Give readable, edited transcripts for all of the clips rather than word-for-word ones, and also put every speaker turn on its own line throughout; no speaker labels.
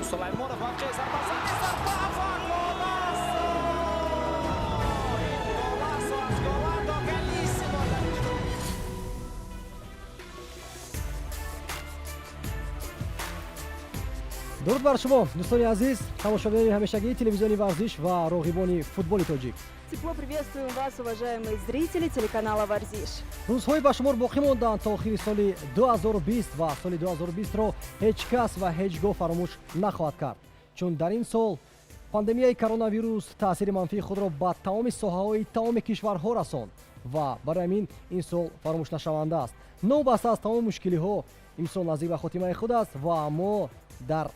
Сулаймонов мавқеи зарбазани, зарба ва golazo! Golazo аз Голландо Галиссимо!
Дуруд бар шумо, дӯстони азиз, тамошобинони ҳамешагии телевизиони «Варзиш» ва роғибони футболи тоҷик.
Тепло приветствуем вас, уважаемые зрители телеканала «Варзиш».
Рӯзҳои ба шумор боқӣ монданд то охири соли 2020 ва соли 2020-ро ҳеҷ кас ва ҳеҷ гоҳ фаромӯш нахоҳад кард, чун дар ин сол пандемияи коронавирус таъсири манфии худро ба тамоми соҳаҳои тамоми кишварҳо расонд ва барои ҳамин ин сол фаромӯшнашаванда аст. Новобаста аз тамоми мушкилиҳо, имсол наздик ба хотимаи худ аст ва мо дар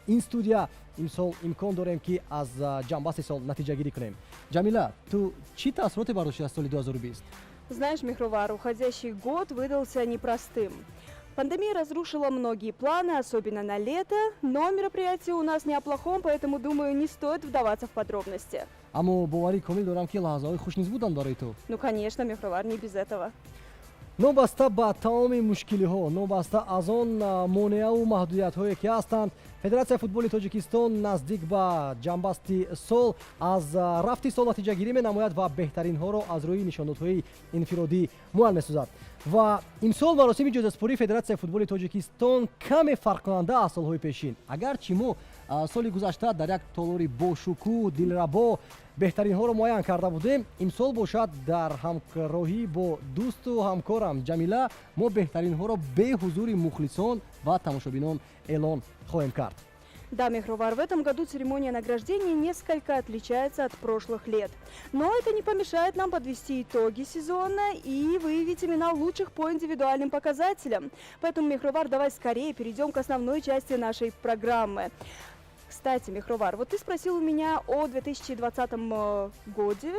ин студия имсол имкон дорем, ки аз ҷамъбасти сол натиҷагирӣ кунем. Ҷамила, ту чӣ таассуроте бардоштӣ аз соли 2020?
Знаешь, Мехровар, уходящий год выдался непростым. Пандемия разрушила многие планы, особенно на лето, но мероприятие у нас не о плохом, поэтому, думаю, не стоит вдаваться в подробности.
Аммо боварии комил дорам, ки лаҳзаҳои хуш низ буданд барои ту.
Ну, конечно, Мехровар, не без этого.
Новобаста ба тамоми мушкилиҳо, новобаста аз он монеаву маҳдудиятҳое, ки ҳастанд, Федератсияи футболи Тоҷикистон наздик ба ҷамъбасти сол аз рафти сол натиҷагирӣ менамояд ва беҳтаринҳоро аз рӯи нишондодҳои инфиродӣ муайян месозад. Ва имсол маросими ҷоизаспории Федератсияи футболи Тоҷикистон каме фарқкунанда аз солҳои пешин. Агарчи мо соли гузашта дар як толори бошукӯҳ, дилрабо беҳтаринҳоро муайян карда будем, имсол бошад, дар ҳамроҳӣ бо дӯсту ҳамкорам Ҷамила мо беҳтаринҳоро бе ҳузури мухлисон ва тамошобинон эълон хоҳем кард.
Да, Мехровар, в этом году церемония награждения несколько отличается от прошлых лет. Но это не помешает нам подвести итоги сезона и выявить имена лучших по индивидуальным показателям. Поэтому, Мехровар, давай скорее перейдем к основной части нашей программы. Кстати, Мехровар, вот ты спросил у меня о 2020 годе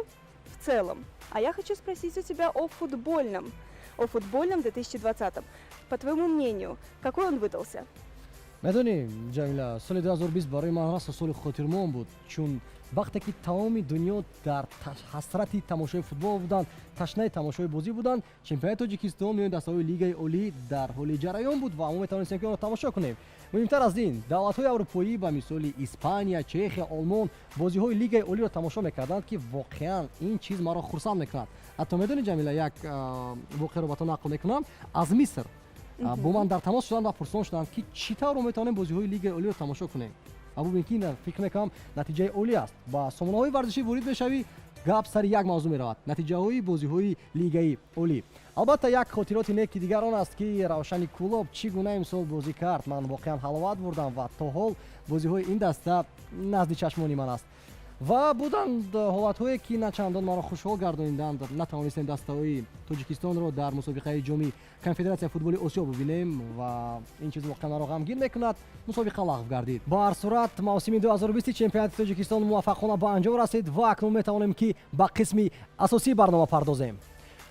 в целом, а я хочу спросить у тебя о футбольном 2020. По твоему мнению, какой он выдался?
Медонӣ, Ҷамила, соли 2020 барои ман расо соли хотирмон буд, чун вақте ки тамоми дунё дар ҳасрати тамошои футбол буданд, ташнаи тамошои бозӣ буданд, чемпионати Тоҷикистон миёни дастаҳои Лигаи Олӣ дар ҳоли ҷараён буд ва мо метавонистем, ки онро тамошо кунем. Муҳимтар аз ин, давлатҳои аврупоӣ, ба мисоли Испания, Чехия, Олмон, бозиҳои Лигаи Олиро тамошо мекарданд, ки воқеан ин чиз маро хурсанд мекунад. Ҳатто медонӣ, Ҷамила, як воқеаро ба ту нақл мекунам. Аз Миср бо ман дар тамос шуданд ва пурсон шуданд, ки чӣ тавр мо метавонем бозиҳои Лигаи Олиро тамошо кунем. Ва бубин, ки ин, фикр мекунам, натиҷаи олӣ аст. Ба сомонаҳои варзишӣ ворид мешавӣ, гап сари як мавзӯъ меравад: натиҷаҳои бозиҳои Лигаи Олӣ. Албатта, як хотироти неки дигар он аст, ки Равшани Кӯлоб чӣ гуна имсол бозӣ кард. Ман воқеан ҳаловат бурдам ва то ҳол бозиҳои ин даста назди чашмони ман аст. Ва буданд ҳолатҳое, ки на чандон маро хушҳол гардониданд. Натавонистем дастаҳои Тоҷикистонро дар мусобиқаи Ҷоми Конфедератсияи футболи Осиё бубинем ва ин чиз воқеан маро ғамгин мекунад. Мусобиқа лағв гардид. Ба ҳар сурат, мавсими 2020 чемпионати Тоҷикистон муваффақона ба анҷом расид ва акнун метавонем, ки ба қисми асосии барнома пардозем.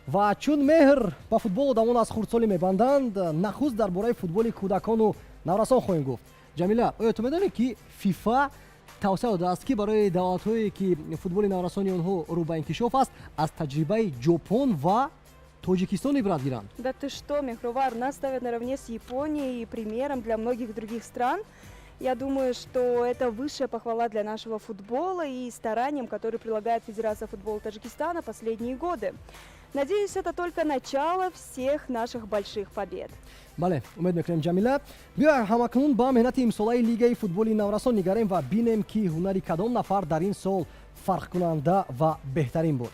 Ва чун меҳр ба футбол одамон аз хурдсолӣ мебанданд, нахуст дар бораи футболи кӯдакону наврасон хоҳем гуфт. Ҷамила, оё ту медонӣ, ки ФИФА тавсия додааст, ки барои давлатҳое, ки футболи наврасони онҳо рӯ ба инкишоф аст, аз таҷрибаи Ҷопон ва Тоҷикистон ибрат гиранд?
Да ты что, Мехровар, нас ставят наравне с Японией и примером для многих других стран. Я думаю, что это высшая похвала для нашего футбола и стараниям, которые прилагает Федерация футбола Таджикистана последние годы. Надеюсь, это только начало всех наших больших побед.
Бале, умед мекунем, Ҷамила. Биё, ҳамакнун ба меҳнати имсолаи лигаи футболи наврасон нигарем ва бинем, ки ҳунари кадом нафар дар ин сол фарқкунанда ва беҳтарин буд.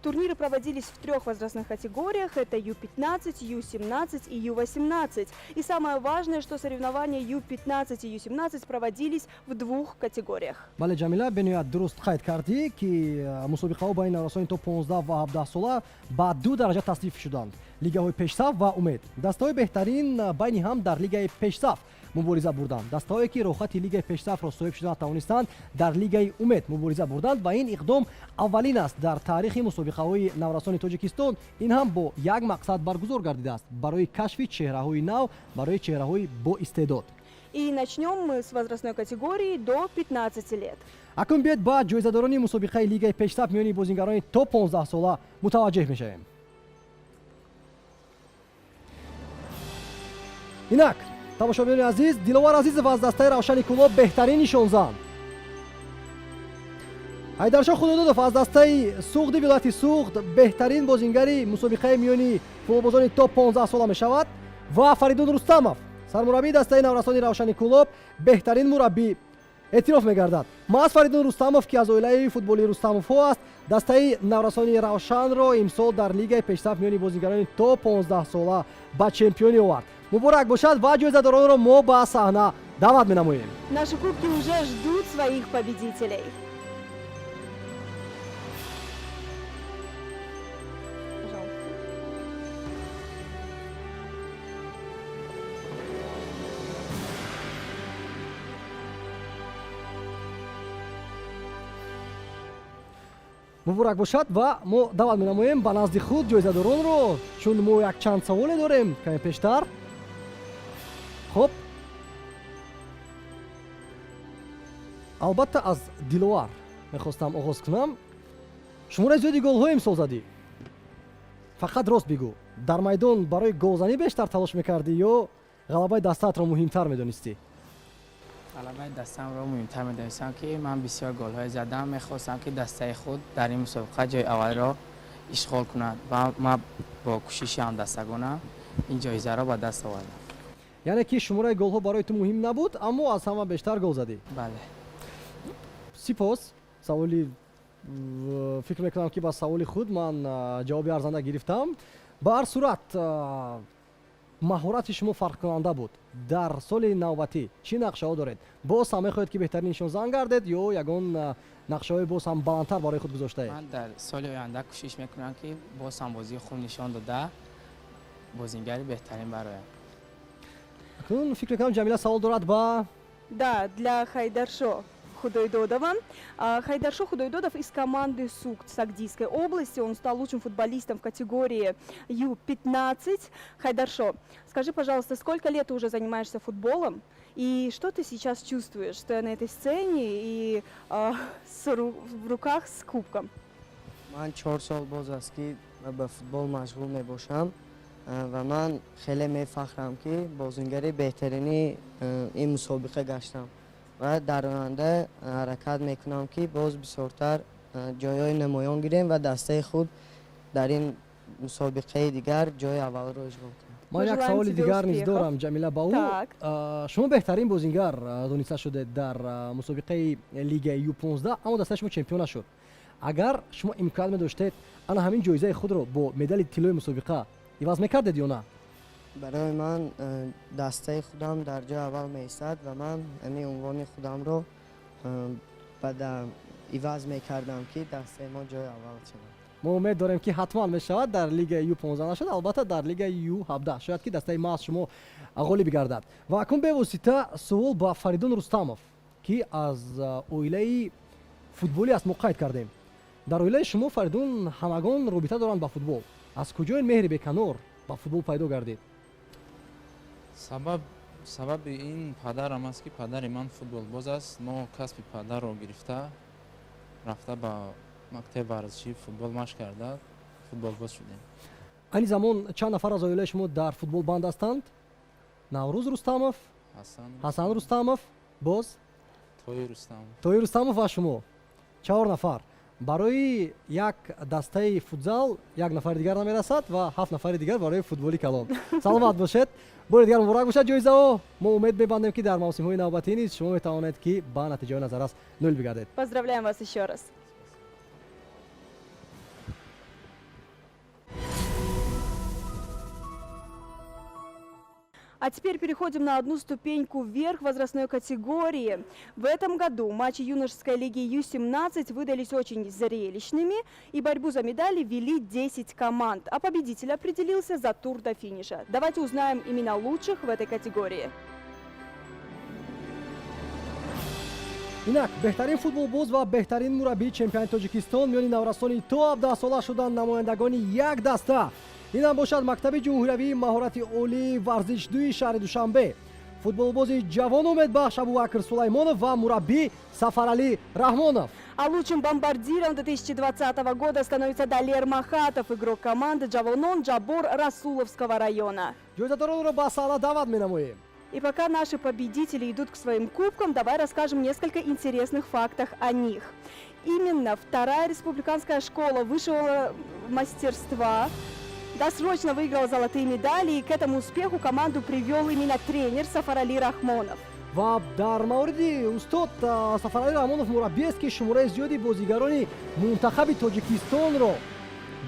Турниры проводились в трех возрастных категориях. Это Ю-15, Ю-17 и Ю-18. И самое важное, что соревнования Ю-15 и Ю-17 проводились в двух категориях.
Бале, Ҷамила, бениҳоят дуруст қайд кардӣ, ки мусобиқаҳо байни наврасони то 15 ва 17 сола ба ду дараҷа тасниф шуданд: лигаҳои пешсаф ва умед. Дастаҳои беҳтарин байни ҳам дар лигаи пешсаф мубориза бурданд. Дастаҳое, ки роҳхати лигаи пешсафро соҳиб шуда натавонистанд, дар лигаи умед мубориза бурданд. Ва ин иқдом аввалин аст дар таърихи мусобиқаҳои наврасони Тоҷикистон. Ин ҳам бо як мақсад баргузор гардидааст: барои кашфи чеҳраҳои нав, барои чеҳраҳои боистеъдод.
И начнем мы с возрастной категории до 15 лет.
Акнун биёед, ба ҷоизадорони мусобиқаи лигаи пешсаф миёни бозингарони то 15 сола мутаваҷҷеҳ мешавем. Инак Тамошобинони азиз, Диловар Азизов аз дастаи Равшани Кӯлоб беҳтарин нишонзан, Ҳайдаршоҳ Худододов аз дастаи Суғди вилояти Суғд беҳтарин бозингари мусобиқаи миёни футболбозони то 15 сола мешавад ва Фаридун Рустамов, сармураббии дастаи наврасони Равшани Кӯлоб, беҳтарин мураббӣ эътироф мегардад. Маҳз Фаридун Рустамов, ки аз оилаи футболии Рустамовҳо аст, дастаи наврасони Равшанро имсол дар лигаи пешсаф миёни бозигарони то 15 сола ба чемпионӣ овард. Муборак бошад ва ҷоизадоронро мо ба саҳна даъват менамоем.
Наши кубки уже ждут своих победителей. Пожалуйста.
Муборак бошад ва мо даъват менамоем ба назди худ ҷоизадоронро, чун мо якчанд саволе дорем каме пештар. Хуб, албатта, аз Диловар мехостам оғоз кунам. Шумораи зиёди голҳо имсол задӣ. Фақат рост бигӯ, дар майдон барои голзанӣ бештар талош мекардӣ ё ғалабаи дастаатро муҳимтар медонистӣ?
Ғалабаи дастамро муҳимтар медонистам, ки ман бисёр голҳое задам. Мехостам, ки дастаи худ дар ин мусобиқа ҷои аввалро ишғол кунад ва ман бо кӯшиши ҳамдастагонам ин ҷоизаро ба даст овардам.
Яъне ки шумораи голҳо барои ту муҳим набуд, аммо аз ҳама бештар гол задӣ?
Бале.
Сипос. Саволи, фикр мекунам, ки ба саволи худ ман ҷавоби арзанда гирифтам. Ба ҳар сурат, маҳорати шумо фарқкунанда буд. Дар соли навбатӣ чӣ нақшаҳо доред? Боз ҳам мехоҳед, ки беҳтарин нишонзан гардед ё ягон нақшаҳои боз ҳам баландтар барои худ гузоштаед?
Ман дар соли оянда кӯшиш мекунам, ки боз ҳам бозии хуб нишон дода, бозингари беҳтарин бароям.
Акнун фикр мекунам, Ҷамила савол дорад ба
Да, для Хайдаршо Худойдодова. Хайдаршо Худойдодов из команды Сугд Согдийской области. Он стал лучшим футболистом в категории Ю-15. Хайдаршо, скажи, пожалуйста, сколько лет ты уже занимаешься футболом? И что ты сейчас чувствуешь, стоя на этой сцене и в руках с кубком?
Ман 4 сол боз аст, ки ба футбол машғул мебошам ва ман хеле мефахрам, ки бозингари беҳтарини ин мусобиқа гаштам ва дар оянда ҳаракат мекунам, ки боз бисёртар ҷойҳои намоён гирем ва дастаи худ дар ин мусобиқаи дигар ҷои аввалро ишғол кунам.
Ман як саволи дигар низ дорам, Ҷамила, ба ӯ. Шумо беҳтарин бозингар дониста шудед дар мусобиқаи лигаи Ю-15, аммо дастаи шумо чемпион нашуд. Агар шумо имконият медоштед, ана ҳамин ҷоизаи худро бо медали тиллои мусобиқа иваз мекардед ё на?
Барои ман дастаи худам дар ҷои аввал меистад ва ман ҳамин унвони худамро иваз мекардам, ки дастаи мо ҷои аввал шавад.
Мо умед дорем, ки ҳатман мешавад. Дар лигаи Ю-15 нашуд, албатта, дар лигаи Ю-17 шояд, ки дастаи маҳз шумо ғолиб бигардад. Ва акнун бевосита суол ба Фаридун Рустамов, ки аз оилаи футболӣ аст. Мо қайд кардем, дар оилаи шумо, Фаридун, ҳамагон робита доранд ба футбол. Аз куҷо ин меҳри беканор ба футбол пайдо гардид?
Сабаби ин падарам аст, ки падари ман футболбоз аст. Мо касби падарро гирифта рафта, ба мактаби варзишӣ футбол машқ карда, футболбоз шудем.
Айни замон чанд нафар аз оилаи шумо дар футбол банд ҳастанд? Наврӯз Рустамов, Ҳасан Рустамов, боз
Тоир Рустамов.
Тоир Рустамов ва шумо, чаҳор нафар. Барои як дастаи футзал як нафари дигар намерасад ва ҳафт нафари дигар барои футболи калон. Саломат бошед. Бори дигар муборак бошад ҷоизаҳо. Мо умед мебандем, ки дар мавсимҳои навбатӣ низ шумо метавонед, ки ба натиҷаҳои назаррас ноил бигардед.
Поздравляем вас еще раз. А теперь переходим на одну ступеньку вверх возрастной категории. В этом году матчи юношеской лиги Ю-17 выдались очень зрелищными, и борьбу за медали вели 10 команд, а победитель определился за тур до финиша. Давайте узнаем имена лучших в этой категории.
Инак, беҳтарин футболбоз ва беҳтарин мураббии чемпионати Тоҷикистон миёни наврасони то 17 сола шуданд намояндагони як даста. Инам бошад мактаби ҷумҳуриявии маҳорати олии варзишдӯи шаҳри Душанбе, футболбози ҷавону умедбахш Абубакр Сулаймонов ва мураббӣ Сафаралӣ Раҳмонов.
А лучшим бомбардиром 2020 года становится Далер Махатов, игрок команды Джавонон Джабор Расуловского района.
Ҷоизадоронро ба саҳна даъват менамоем.
И пока наши победители идут к своим кубкам, давай расскажем несколько интересных фактов о них. Именно вторая республиканская школа высшего мастерства досрочно выиграла золотые медали, и к этому успеху команду привел именно тренер Сафарали Рахмонов.
Ва дар мавриди устод Сафарали Раҳмонов, мураббиест, ки шумораи зиёди бозигарони мунтахаби Тоҷикистонро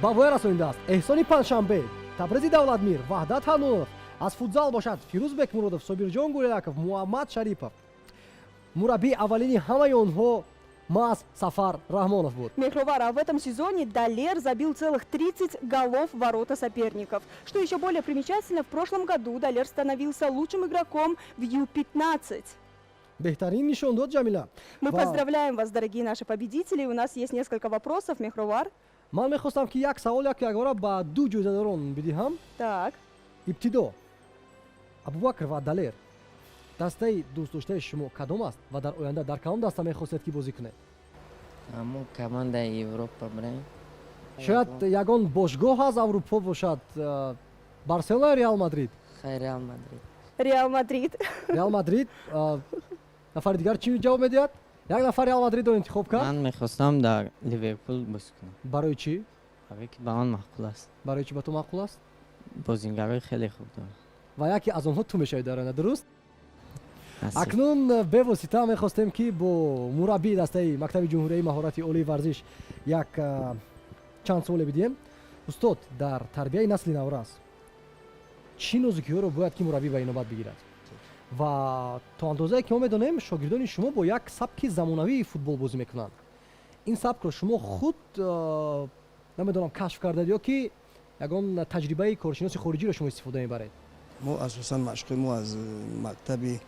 ба воя расонидааст: Эҳсони Панҷшанбе, Табрези Давлатмир, Ваҳдат Ҳанонов, аз футзал бошад Фирӯз Бекмуродов, Собирҷон Гуляков, Муҳаммад Шарипов. Мураббии аввалини ҳамаи онҳо маҳз Сафар Раҳмонов буд.
Мехровар, а в этом сезоне Далер забил целых 30 голов в ворота соперников. Что еще более примечательно, в прошлом году Далер становился лучшим игроком в Ю-15.
Беҳтарин нишон дод, Ҷамила.
Мы поздравляем вас, дорогие наши победители. У нас есть несколько вопросов, Мехровар.
Ман мехостам, ки як савол як ягора ба ду ҷоизадорон бидиҳам.
Так.
Ибтидо Абубакр ва Далер, дастаи дӯстдоштаи шумо кадом аст ва дар оянда дар кадом даста мехостед, ки бозӣ кунед?
Мо командаи Европа бирем.
Шояд ягон бошгоҳ аз Аврупо бошад, Барселона, Реал Мадрид?
Хай, Реал Мадрид.
Реал Мадрид.
Реал Мадрид. Нафари дигар чӣ ҷавоб медиҳад? Як нафар Реал Мадридро интихоб кард.
Ман мехостам дар Ливерпул бозӣ кунам.
Барои чӣ?
Барое ки ба ман маъқул аст.
Барои чӣ ба ту маъқул аст?
Бозингарои хеле хуб дорад.
Ва яке аз онҳо ту мешавӣ дар оянда, дуруст? Акнун бевосита мехостем, ки бо мураббии дастаи мактаби ҷумҳурияи маҳорати олии варзиш як чанд суоле бидиҳем. Устод, дар тарбияи насли наврас чӣ нозукиҳоро бояд, ки мураббӣ ба инобат бигирад? Ва то андозае ки мо медонем, шогирдони шумо бо як сабки замонавии футбол бозӣ мекунанд. Ин сабкро шумо худ, намедонам, кашф кардед ё ки ягон таҷрибаи коршиноси хориҷиро шумо истифода мебаред?
Мо асосан машқҳои мо аз мактаби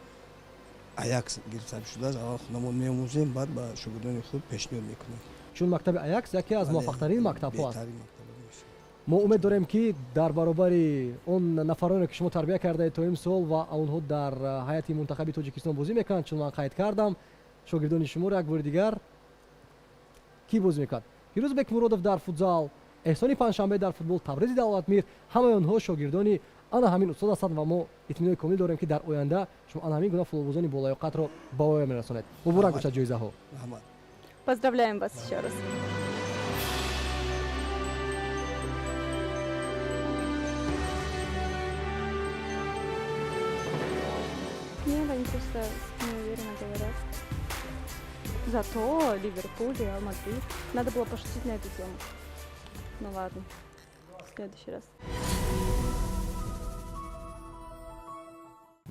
Аякс гирифта шудааст. Аввал худамон меомӯзем, баъд ба шогирдони худ пешниҳод мекунем.
Чун мактаби Аякс яке аз муваффақтарин мактабҳо аст.
Беҳтарин мактаб мешавад.
Мо умед дорем, ки дар баробари он нафароне, ки шумо тарбия кардаед то имсол ва онҳо дар ҳайати мунтахаби Тоҷикистон бозӣ мекунанд, чун ман қайд кардам шогирдони шуморо як бори дигар, кӣ бозӣ мекунад: Фирӯз Бекмуродов дар футзал, Эҳсони Панҷшанбе дар футбол, Табризи Давлатмир, ҳамаи онҳо шогирдони ана ҳамин устод ҳастанд ва мо итминони комил дорем, ки дар оянда шумо ана ҳамин гуна футболбозони болаёқатро ба воя мерасонед. Муборак бошад ҷоизаҳо.
Раҳмат.
Поздравляем вас еще раз. Нет, они просто неуверенно говорят. Зато Ливерпуль, Реал Мадрид. Надо было пошутить на эту тему. Ну ладно, в следующий раз.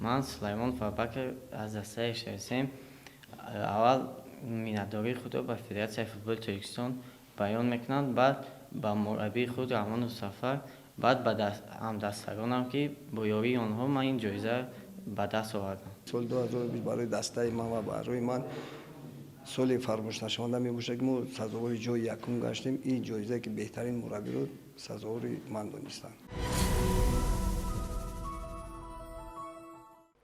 Ман Сулаймон Фабакр аз дастаи ШСМ. Аввал миннатдории худро ба Федератсияи футболи Тоҷикистон баён мекунам, баъд ба мураббии худ Раҳмонов Сафар, баъд ба ҳамдастагонам, ки бо ёрии онҳо ман ин ҷоиза ба даст овардам.
Соли 2020 барои дастаи ман ва барои ман соли фаромӯшнашаванда мебошад, ки мо сазовори ҷои якум гаштем. Ин ҷоизае, ки беҳтарин мураббиро сазовори ман донистанд.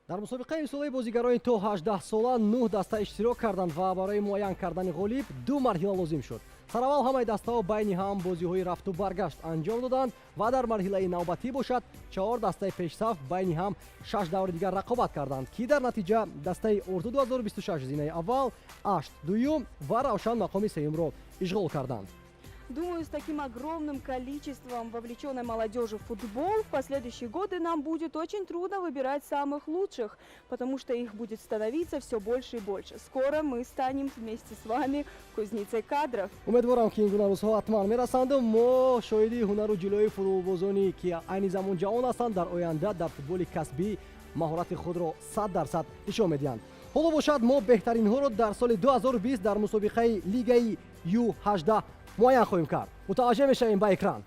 Дар мусобиқаи имсолаи бозигарони то 18 сола нӯҳ даста иштирок карданд ва барои муайян кардани ғолиб ду марҳила лозим шуд. Сараввал ҳамаи дастаҳо байни ҳам бозиҳои рафту баргашт анҷом доданд ва дар марҳилаи навбатӣ бошад, чаҳор дастаи пешсаф байни ҳам шаш даври дигар рақобат карданд, ки дар натиҷа дастаи Орзу 2026 зинаи аввал, Ашт дуюм ва Равшан мақоми сеюмро ишғол карданд.
Думаю, с таким огромным количеством вовлеченной молодежи в футбол в последующие годы нам будет очень трудно выбирать самых лучших, потому что их будет становиться все больше и больше. Скоро мы станем вместе с вами кузницей кадров.
Умедворам, ки ин гуна рӯзҳо ҳатман мерасанду мо шоҳиди ҳунару ҷилои футболбозоне, ки айни замон ҷавон ҳастанд, дар оянда дар футболи касбӣ маҳорати худро 100% нишон медиҳанд. Ҳоло бошад, мо беҳтаринҳоро дар соли 2020 дар мусобиқаи лигаи Ю18 муайян хоҳем кард. Мутаваҷҷеҳ мешавем ба экран.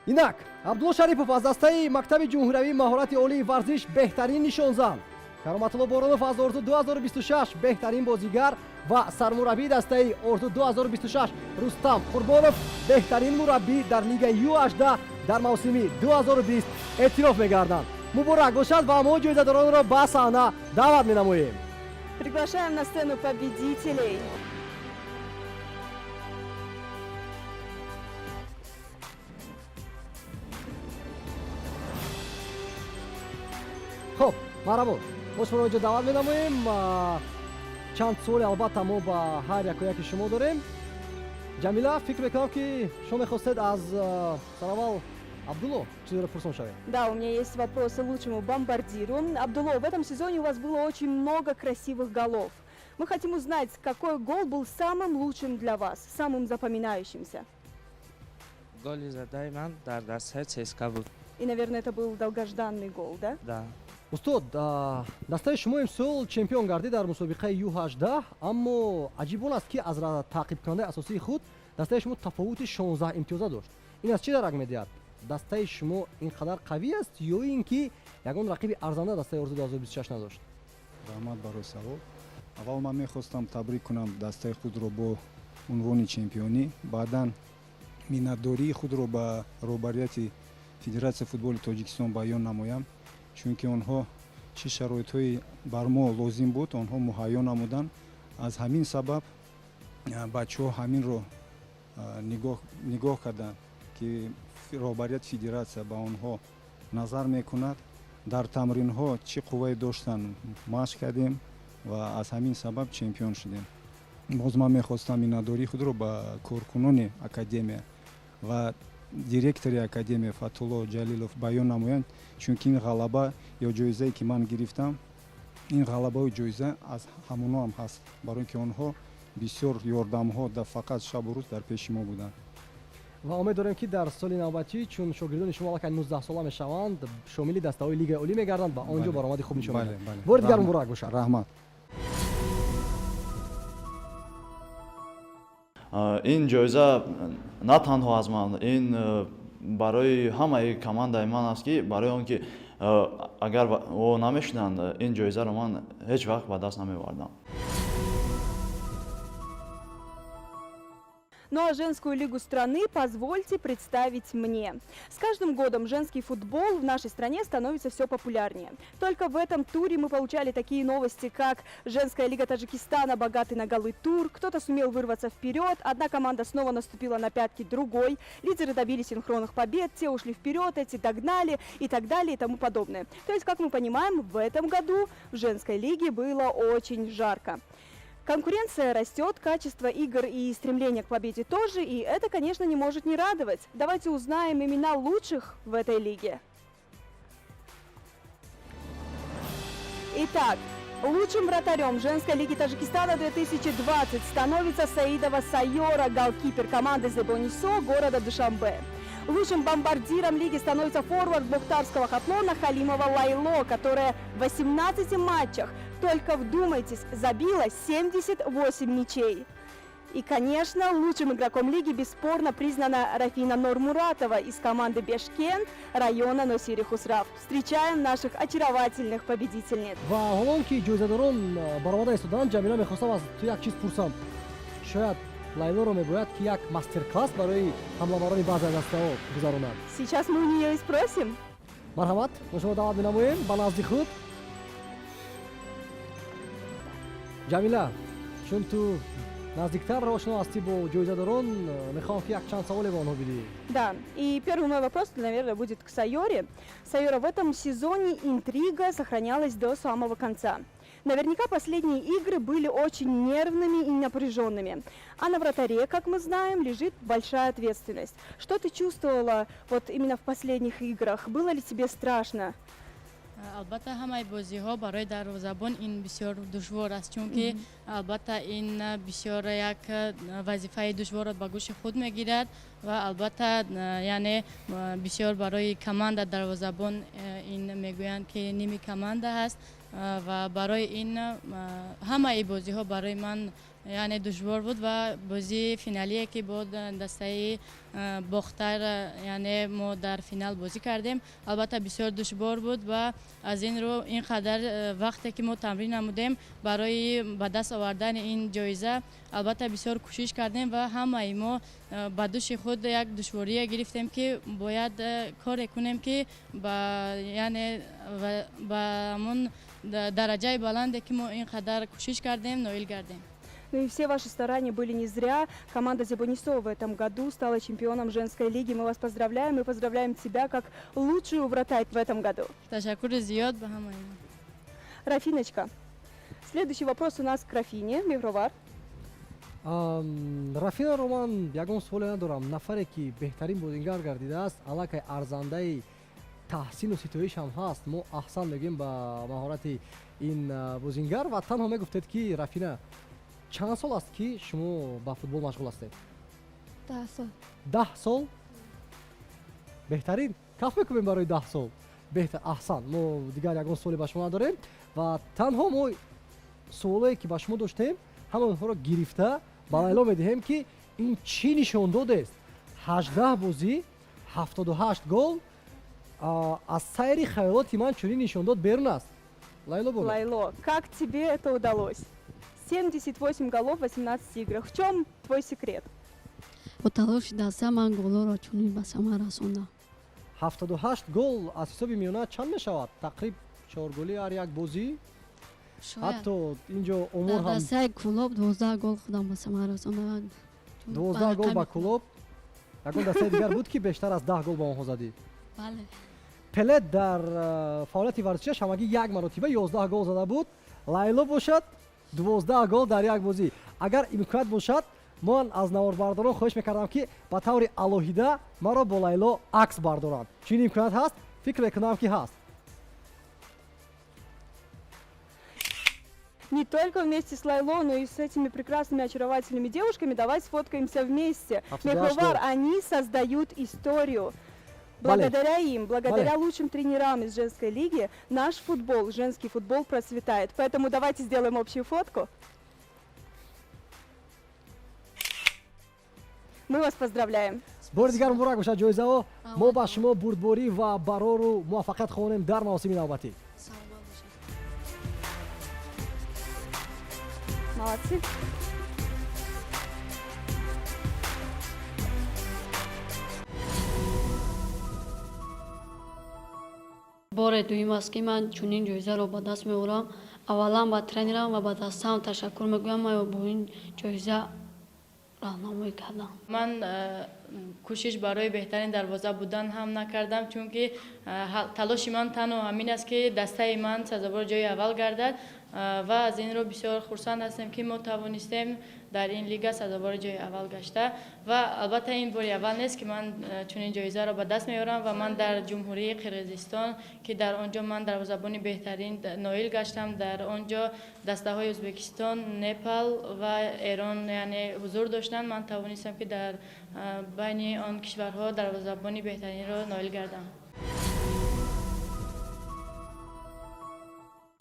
Инак, Абдулло Шарипов аз дастаи мактаби ҷумҳуриявии маҳорати олии варзиш беҳтарин нишонзан, Кароматулло Боронов аз Орзу 2026 беҳтарин бозигар ва сармураббии дастаи Орзу 2026 Рустам Қурбонов беҳтарин мураббӣ дар лигаи Ю18 дар мавсими 2020 эътироф мегарданд. Муборак бошад ва мо ҷоизадоронро ба саҳна даъват менамоем.
Приглашаем на сцену победителей.
Хуб, марҳамат, мо шуморо инҷо даъват менамоем. Чанд суоле албатта мо ба ҳар яку яки шумо дорем. Ҷамила, фикр мекунам, ки шумо мехостед аз сараввал Абдулло чизеро пурсон шавед.
Да, у меня есть вопросы лучшему бомбардиру. Абдулло, в этом сезоне у вас было очень много красивых голов. Мы хотим узнать, какой гол был самым лучшим для вас, самым запоминающимся.
Голи задаи ман дар дастаи ЦСКА буд.
И, наверное, это был долгожданный гол, да?
Да.
Устод, дастаи шумо имсол чемпион гардид дар мусобиқаи Ю18, аммо аҷиб он аст, ки аз таъқибкунандаи асосии худ дастаи шумо тафовути 16 имтиёза дошт. Ин аз чӣ дарак медиҳад? Дастаи шумо ин қадар қавӣ аст ё ин ки ягон рақиби арзанда дастаи Орзу 2026 надошт?
Раҳмат барои савол. Аввал ман мехостам табрик кунам дастаи худро бо унвони чемпионӣ, баъдан миннатдории худро ба роҳбарияти Федератсияи футболи Тоҷикистон баён намоям, чунки онҳо чӣ шароитҳои бар мо лозим буд, онҳо муҳайё намуданд. Аз ҳамин сабаб бачаҳо ҳаминро нигоҳ карданд, ки роҳбарияти федератсия ба онҳо назар мекунад. Дар тамринҳо чӣ қуввае доштанд, машқ кардем ва аз ҳамин сабаб чемпион шудем. Боз ман мехостам миннатдории худро ба коркунони академия ва директори академия Фатулло Ҷалилов баён намоянд, чунки ин ғалаба ё ҷоизае, ки ман гирифтам, ин ғалабаю ҷоиза аз ҳамоно ҳам ҳаст, барои ки онҳо бисёр ёрдамҳо да фақат шабу рӯз дар пеши мо буданд.
Ва умед дорем, ки дар соли навбатӣ, чун шогирдони шумо аллакай 19 сола мешаванд, шомили дастаҳои Лигаи Олӣ мегарданд ва он ҷо баромади хуб нишон медиҳанд. Бори дигар муборак бошад.
Раҳмат.
Ин ҷоиза на танҳо аз ман, ин барои ҳамаи командаи ман аст, ки барои он ки агар о намешуданд, ин ҷоизаро ман ҳеҷ вақт ба даст намевардам.
Ну а женскую лигу страны позвольте представить мне. С каждым годом женский футбол в нашей стране становится все популярнее. Только в этом туре мы получали такие новости, как женская лига Таджикистана богатый на голы тур, кто-то сумел вырваться вперед, одна команда снова наступила на пятки другой, лидеры добились синхронных побед, те ушли вперед, эти догнали и так далее и тому подобное. То есть, как мы понимаем, в этом году в женской лиге было очень жарко. Конкуренция растет, качество игр и стремление к победе тоже, и это, конечно, не может не радовать. Давайте узнаем имена лучших в этой лиге. Итак, лучшим вратарем женской лиги Таджикистана 2020 становится Саидова Сайора, голкипер команды Зебонисо города Душанбе. Лучшим бомбардиром лиги становится форвард Бохтарского Хатлона Халимова Лайло, которая в 18 матчах, только вдумайтесь, забила 78 мячей. И, конечно, лучшим игроком лиги бесспорно признана Рафина Нормуратова из команды Бешкент района Носири Хусрав. Встречаем наших очаровательных победительниц.
Ва ҳолон ки ҷоизадорон баромада истоданд, Ҷамила, мехостам аз ту як чиз пурсам. Шояд Лайлоро мебояд, ки як мастер-класс барои ҳамлаварони баъзе аз дастаҳо гузаронад.
Сейчас мы у нее и спросим.
Марҳамат, мо шумо даъват менамоем ба назди худ. Ҷамила, чун ту наздиктар ошно ҳастӣ бо ҷоизадорон, мехоҳам, ки якчанд саволе ба онҳо бидиҳӣ.
Да, и первый мой вопрос, наверное, будет к Сайоре. Сайора, в этом сезоне интрига сохранялась до самого конца. Наверняка последние игры были очень нервными и напряженными. А на вратаре, как мы знаем, лежит большая ответственность. Что ты чувствовала вот именно в последних играх? Было ли тебе страшно?
Албатта, ҳамаи бозиҳо барои дарвозабон ин бисёр душвор аст, чунки албатта ин бисёр як вазифаи душворро ба гӯши худ мегирад ва албатта, яъне бисёр барои команда дарвозабон ин мегӯянд, ки ними команда ҳаст ва барои ин ҳамаи бозиҳо барои ман, яъне, душвор буд ва бозии финалие, ки бо дастаи Бохтар, яъне мо дар финал бозӣ кардем, албатта бисёр душвор буд ва аз ин рӯ ин қадар вақте ки мо тамрин намудем барои ба даст овардани ин ҷоиза, албатта бисёр кӯшиш кардем ва ҳамаи мо ба дӯши худ як душворие гирифтем, ки бояд коре кунем, ки ба, яъне, ба ҳамон дараҷаи баланде, ки мо ин қадар кӯшиш кардем, ноил гардем.
Ну и все ваши старания были не зря. Команда Зебонисо в этом году стала чемпионом женской лиги. Мы вас поздравляем и поздравляем тебя как лучшую вратарь в этом году.
Ташаккури зиёд ба ҳамаи.
Рафиночка, следующий вопрос у нас к Рафине. Мехровар.
Рафинаро ман ягон суоле надорам. Нафаре ки беҳтарин бозингар гардидааст, аллакай арзандаи таҳсину ситоиш ҳам ҳаст. Мо аҳсан мегӯем ба маҳорати ин бозингар ва танҳо мегуфтед, ки Рафина, чанд сол аст, ки шумо ба футбол машғул ҳастед?
10 сол.
10 сол. Беҳтарин, каф мекунем барои 10 сол. Беҳтар, аҳсан. Мо дигар ягон суоле ба шумо надорем ва танҳо мо суолое ки ба шумо доштем, ҳама онҳоро гирифта ба Лайло медиҳем, ки ин чӣ нишондодест: 18 бозӣ, 78 гол. Аз сайри хаёлоти ман чунин нишондод берун аст. Лайло бону.
Лайло, как тебе это удалось? 78 голов в 18 играх. В чем твой секрет?
Бо талоши даста ман голҳоро чунин ба самар расондам.
78 гол аз ҳисоби миёна чанд мешавад? Тақриб чорголи ҳар як бозӣ. Ҳатто инҷо омор
ҳам, дастаи Кӯлоб 12 гол худам ба самар расондам.
12 гол ба Кӯлоб. Ягон дастаи дигар буд, ки бештар аз 10 гол ба онҳо задӣ?
Бале.
Пеле дар фаъолияти варзишиаш ҳамагӣ як маротиба 11 гол зада буд. Лайло бошад, 12 гол дар як бозӣ. Агар имконият бошад, ман аз наворбардорон хоҳиш мекардам, ки ба таври алоҳида маро бо Лайло акс бардоранд. Чунин имконият ҳаст? Фикр мекунам, ки ҳаст.
Не только вместе с Лайло, но и с этими прекрасными, очаровательными девушками. Давай сфоткаемся вместе. Мехровар, они создают историю. Благодаря им, благодаря лучшим тренерам из женской лиги, наш футбол, женский футбол процветает. Поэтому давайте сделаем общую фотку. Мы вас поздравляем.
Бори дигар муборак бошад ҷоизаҳо. Мо ба шумо бурдборӣ ва барору муваффақият хоҳонем дар мавсими навбатӣ.
Молодцы.
Боре дуюм аст, ки ман чунин ҷоизаро ба даст меорам. Аввалан ба тренерам ва ба дастаам ташаккур мегӯям, маро бо ин ҷоиза роҳнамоӣ кардам.
Ман кӯшиш барои беҳтарин дарвоза будан ҳам накардам, чунки талоши ман танҳо ҳамин аст, ки дастаи ман сазовори ҷои аввал гардад, ва аз ин рӯ бисёр хурсанд ҳастем, ки мо тавонистем дар ин лига сазовори ҷои аввал гашта. Ва албатта, ин бори аввал нест, ки ман чунин ҷоизаро ба даст меорам ва ман дар Ҷумҳурии Қирғизистон, ки дар он ҷо ман дарвозабони беҳтарин ноил гаштам, дар он ҷо дастаҳои Ӯзбекистон, Непал ва Эрон, яъне, ҳузур доштанд, ман тавонистам, ки дар байни он кишварҳо дарвозабони беҳтаринро ноил гардам.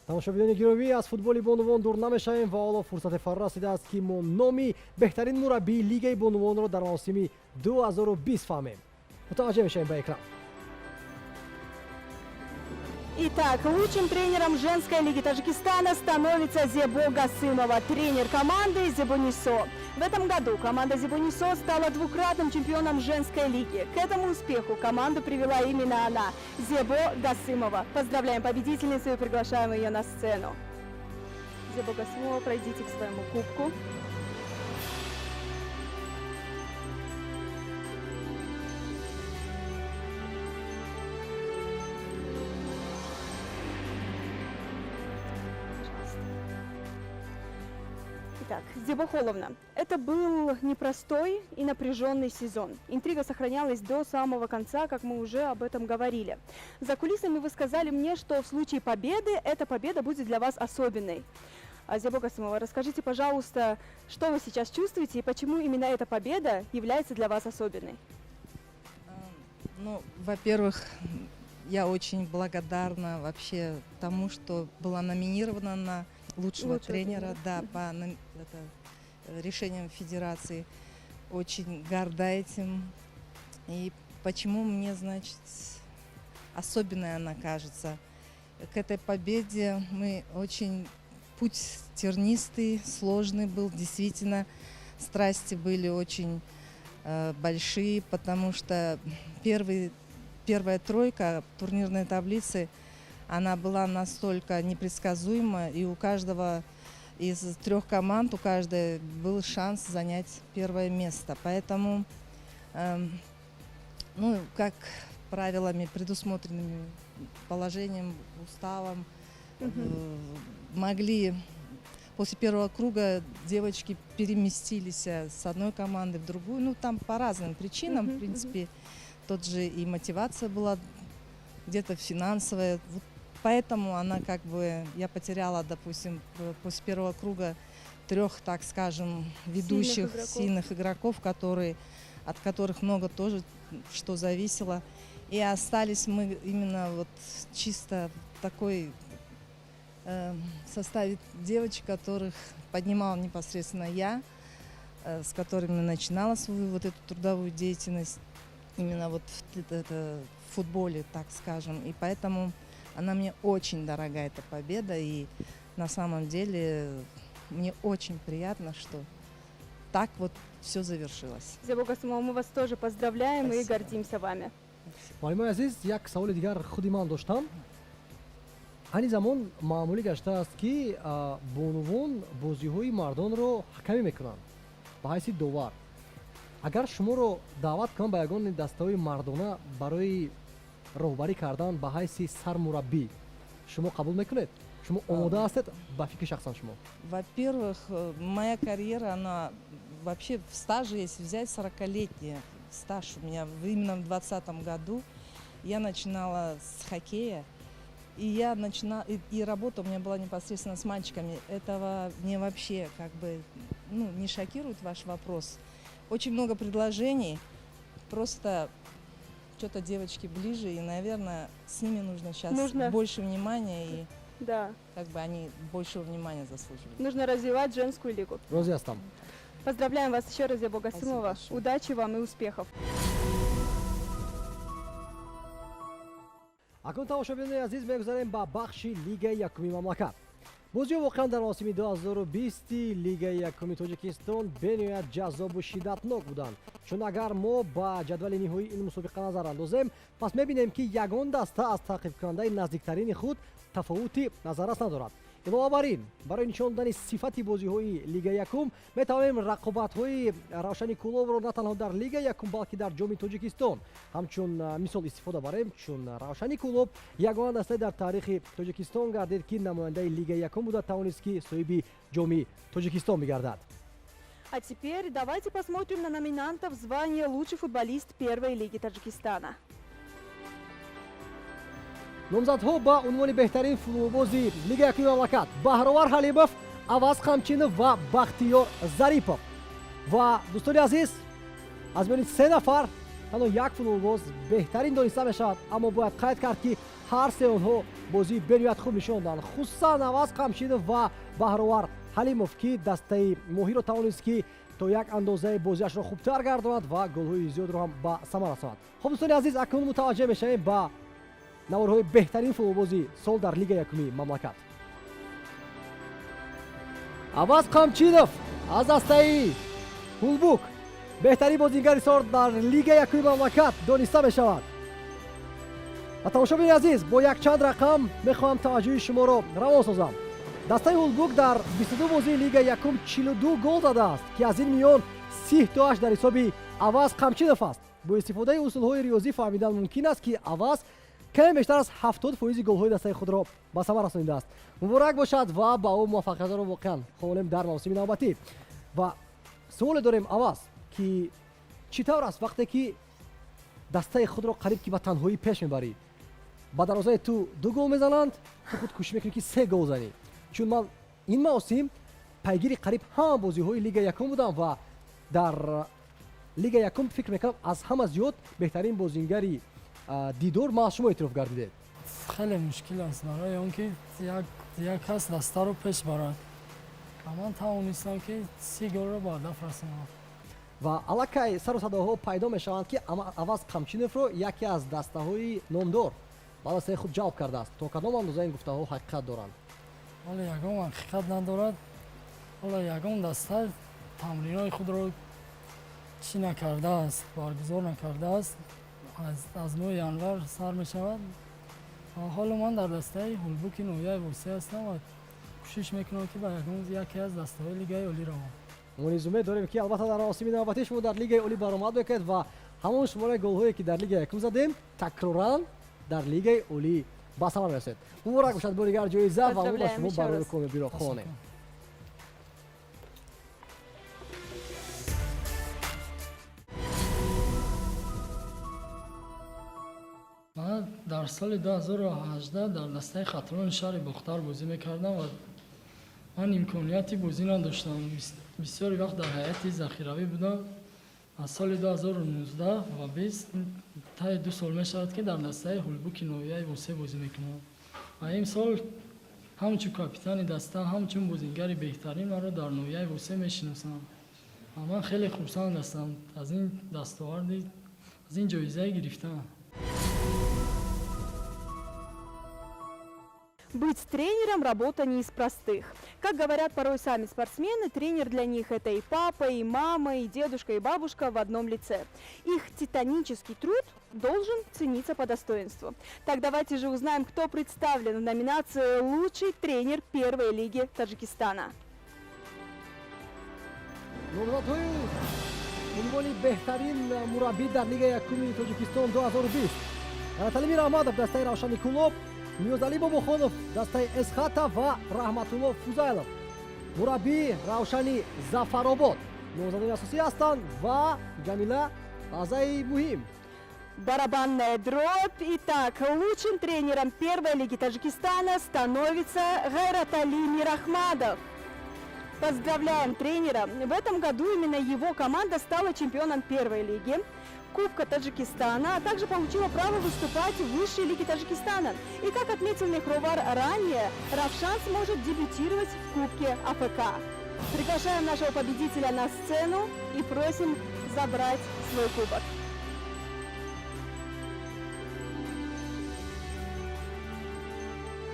Тамошобинони гиромӣ, аз футболи бонувон дур намешавем ва ҳоло фурсате фаро расидааст, ки мо номи беҳтарин мураббии лигаи бонувонро дар мавсими 2020 фаҳмем. Мутаваҷҷеҳ мешавем ба экран.
Итак, лучшим тренером женской лиги Таджикистана становится Зебо Гасымова, тренер команды Зебонисо. В этом году команда Зебонисо стала двукратным чемпионом женской лиги. К этому успеху команду привела именно она, Зебо Гасымова. Поздравляем победительницу и приглашаем ее на сцену. Зебо Гасымова, пройдите к своему кубку. Итак, Зебо Холовна, это был непростой и напряженный сезон. Интрига сохранялась до самого конца, как мы уже об этом говорили. За кулисами вы сказали мне, что в случае победы эта победа будет для вас особенной. Зебо Гасымова, расскажите, пожалуйста, что вы сейчас чувствуете и почему именно эта победа является для вас особенной?
Ну, во-первых, я очень благодарна вообще тому, что была номинирована на лучшего
Лучшего
тренера,
тренера.
Да, по это, решениям федерации. Очень горда этим. И почему мне, значит, особенная она кажется? К этой победе мы очень... Путь тернистый, сложный был, действительно. Страсти были очень большие, потому что первая тройка турнирной таблицы, она была настолько непредсказуема, и у каждого Из трех команд у каждой был шанс занять первое место. Поэтому, ну, как правилами, предусмотренными положением, уставом, могли после первого круга девочки переместились с одной команды в другую. Ну, там по разным причинам, в принципе, тот же и мотивация была где-то финансовая. Вот поэтому она как бы, я потеряла, допустим, после первого круга трех, так скажем, ведущих
игроков.
Сильных игроков, от которых много тоже что зависело. И остались мы именно вот чисто в такой составе девочек, которых поднимала непосредственно я, с которыми начинала свою вот эту трудовую деятельность, именно вот в футболе, так скажем. И поэтому она мне очень дорога, эта победа. И на самом деле мне очень приятно, что так вот все завершилось.
Зебо Гасымова, мы вас тоже поздравляем и
Спасибо.
Гордимся вами.
Муаллимои азиз, як саволи дигар худи ман доштам. Айни замон маъмулӣ гаштааст, ки бонувон бозиҳои мардонро ҳакамӣ мекунанд ба ҳайси довар. Агар шуморо даъват кунанд ба ягон дастаҳои мардона барои роҳбарӣ кардан ба ҳайси сармураббӣ, шумо қабул мекунед? Шумо омода ҳастед, ба фикри шахсан шумо?
Во-первых, моя карьера, она вообще в стаже, если взять 40-летняя, стаж у меня именно в 2020 году, я начинала с хоккея, и я начинала, и работа у меня была непосредственно с мальчиками. Этого мне вообще как бы, ну, не шокирует ваш вопрос. Очень много предложений, просто что-то девочки ближе, и, наверное, с ними нужно сейчас
Нужно.
Больше внимания, и как бы они большего внимания заслуживают.
Нужно развивать женскую лигу.
Розӣ ҳастам.
Поздравляем вас еще раз, Зебо Гасымова.
Большое.
Удачи вам и успехов.
Акнун, тамошобинони азиз, мегузарем ба бахши Лигаи якуми мамлакат. Бозиҳо воқеан дар мавсими 2020 Лигаи якуми Тоҷикистон бениҳоят ҷаззобу шиддатнок буданд, чун агар мо ба ҷадвали ниҳоии ин мусобиқа назар андозем, пас мебинем, ки ягон даста аз таъқибкунандаи наздиктарини худ тафовути назаррас надорад. Илова бар ин, барои нишон додани сифати бозиҳои Лигаи якум метавонем рақобатҳои Равшани Кӯлобро на танҳо дар Лигаи якум, балки дар Ҷоми Тоҷикистон ҳамчун мисол истифода барем, чун Равшани Кӯлоб ягона дастае дар таърихи Тоҷикистон гардид, ки намояндаи Лигаи якум буда тавонист, ки соҳиби Ҷоми Тоҷикистон бигардад.
А теперь давайте посмотрим на номинантов звания «Лучший футболист первой лиги Таджикистана».
Номзадҳо ба унвони беҳтарин футболбози Лигаи якуми мамлакат: Баҳровар Ҳалимов, Аваз Қамчинов ва Бахтиёр Зарипов. Ва, дӯстони азиз, аз миёни се нафар танҳо як футболбоз беҳтарин дониста мешавад, аммо бояд қайд кард, ки ҳар се онҳо бозии бениҳоят хуб нишон доданд, хусусан Аваз Қамчинов ва Баҳровар Ҳалимов, ки дастаи Моҳиро тавонист, ки то як андозаи бозиашро хубтар гардонад ва голҳои зиёдро ҳам ба самар расонад. Хуб, дӯстони азиз, акнун мутаваҷҷеҳ мешавем ба наворҳои беҳтарин футболбози сол дар Лигаи якуми мамлакат. Аваз Қамчинов аз дастаи Ҳулбук беҳтарин бозингари сол дар Лигаи якуми мамлакат дониста мешавад. Ва, тамошобини азиз, бо якчанд рақам мехоҳам таваҷҷӯҳи шуморо равон созам. Дастаи Ҳулбук дар 22 бозии Лигаи якум 42 гол задааст, ки аз ин миён 30 тоаш дар ҳисоби Аваз Қамчинов аст. Бо истифодаи усулҳои риёзӣ фаҳмидан мумкин аст, ки Аваз каме бештар аз 70 фоизи голҳои дастаи худро ба самар расонидааст. Муборак бошад ва ба ӯ муваффақиятро воқеан хоҳонем дар мавсими навбатӣ. Ва суоле дорем, Аваз, ки чӣ тавр аст, вақте ки дастаи худро қариб ки ба танҳоӣ пеш мебарӣ, ба дарвозаи ту ду гол мезананд, ту худ кӯшиш мекунӣ, ки се гол занӣ? Чун ман ин мавсим пайгири қариб ҳама бозиҳои Лигаи якум будам ва дар Лигаи якум фикр мекунам, аз ҳама зиёд беҳтарин бозингари дидор маҳз шумо эътироф гардидед.
Хеле мушкил аст, барои он ки як кас дастаро пеш барад, ва ман тавонистам, ки 30 голро ба ҳадаф расонам.
Ва аллакай сару садоҳо пайдо мешаванд, ки Аваз Қамчиновро яке аз дастаҳои номдор ба дастаи худ ҷалб кардааст. То кадом андоза ин гуфтаҳо ҳақиқат доранд?
Ҳоло ягон ҳақиқат надорад. Ҳоло ягон даста тамринҳои худро чӣ накардааст, баргузор накардааст. Аз моҳи январ сар мешавад. Ҳоло ман дар дастаи Ҳулбуки ноҳияи Восеъ ҳастам ва Кӯшиш мекунам, ки ба ягон яке аз дастаҳои Лигаи Олӣ равам.
Мо низ умед дорем, ки албатта дар мавсими навбатӣ шумо дар Лигаи Олӣ баромад мекунед ва ҳамон шумораи голҳое, ки дар Лигаи якум задем, такроран дар Лигаи Олӣ ба самар мерасед. Муборак бошад бори дигар ҷоиза ва мо ба шумо барори комёбиро хоҳонем.
Ман дар соли 2018 дар дастаи Хатлони шаҳри Бохтар бозӣ мекардам ва ман имконияти бозӣ надоштам. Бисёри вақт дар ҳайати захиравӣ будам. Аз соли 2019 ва 20, таи 2 сол мешавад, ки дар дастаи Ҳулбуки ноҳияи Восе бозӣ мекунам ва имсол ҳамчун капитани даста, ҳамчун бозингари беҳтарин маро дар ноҳияи Восе мешиносанд ва ман хеле хурсанд ҳастам аз ин дастоварди, аз ин ҷоизаи гирифтаам.
Быть тренером – работа не из простых. Как говорят порой сами спортсмены, тренер для них – это и папа, и мама, и дедушка, и бабушка в одном лице. Их титанический труд должен цениться по достоинству. Так давайте же узнаем, кто представлен в номинации «Лучший тренер первой лиги Таджикистана».
Номзадҳои унвони беҳтарин мураббӣ дар Лигаи якуми Тоҷикистон 2020: Ғайраталӣ Мираҳмадов, дастаи Равшани Кӯлоб, Ниёзалӣ Бобохонов, дастаи Эсхата, ва Раҳматулло Фузайлов, мураббии Равшани Зафаробод, номзадони асосӣ ҳастанд. Ва Ҷамила, лаҳзаи муҳим.
Барабанная дробь. Итак, лучшим тренером первой лиги Таджикистана становится Гайратали Мирахмадов. Поздравляем тренера! В этом году именно его команда стала чемпионом первой лиги, Кубка Таджикистана, а также получила право выступать в высшей лиге Таджикистана. И, как отметил Мехровар ранее, Равшан сможет дебютировать в Кубке АФК. Приглашаем нашего победителя на сцену и просим забрать свой кубок.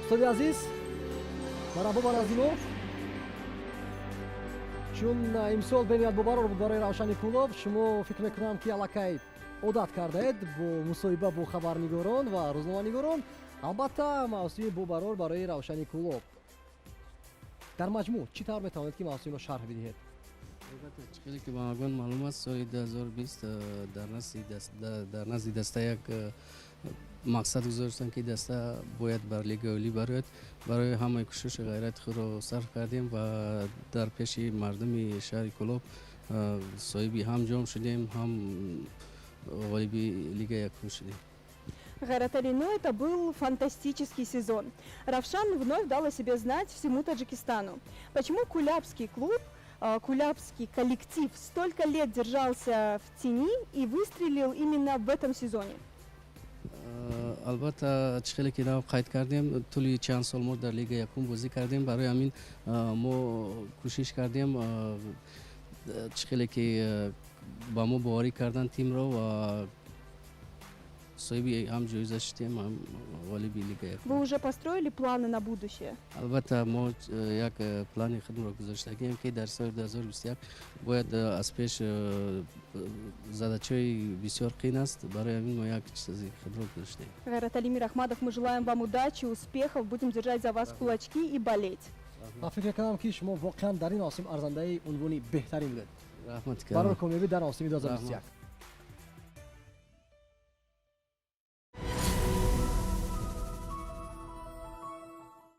Устоди азиз, марҳабо ба назди мо. Чун имсол бениҳоят бобарор буд барои Равшани Кӯлоб, шумо, фикр мекунам, ки аллакай одат кардаед бо мусоҳиба бо хабарнигорон ва рӯзноманигорон. Албатта, мавсими бобарор барои Равшани Кӯлоб. Дар маҷмӯъ чӣ тавр метавонед, ки мавсимро шарҳ бидиҳед?
Албатта, чӣ хеле ки ба ҳамагон маълум аст, соли 2020 дар назди даста як мақсад гузоштанд, ки даста бояд бар Лигаи Олӣ барояд. Барои ҳамаи кӯшишу ғайрати худро сарф кардем ва дар пеши мардуми шаҳри Кӯлоб соҳиби ҳам ҷом шудем, ҳам ғолиби Лигаи якум шудем.
Гайратали, ну это был фантастический сезон. Равшан вновь дал о себе знать всему Таджикистану. Почему кулябский клуб, кулябский коллектив столько лет держался в тени и выстрелил именно в этом сезоне?
Албатта, чӣ хеле ки нав қайд кардем, тӯли чанд сол мо дар Лига якум бозӣ кардем. Барои ҳамин мо кӯшиш кардем, чӣ хеле ки ба мо боварӣ карданд тимро, ва соҳиби ҳам ҷоиза шудем, ҳам ғолиби Лига якум.
Вы уже построили планы на будущее?
Албатта, мо як плани худро гузоштагием, ки дар соли 2021 бояд аз пеш задачаи бисёр қин аст. Барои ҳамин мо як чизи худро гузоштем.
Гайратали Мирахмадов, мы желаем вам удачи, успехов, будем держать за вас кулачки и болеть.
Ва фикр мекунам, ки шумо воқеан дар ин мавсим арзандаи унвони беҳтарин будед.
Раҳмат.
Барори комёбӣ дар мавсими 2021.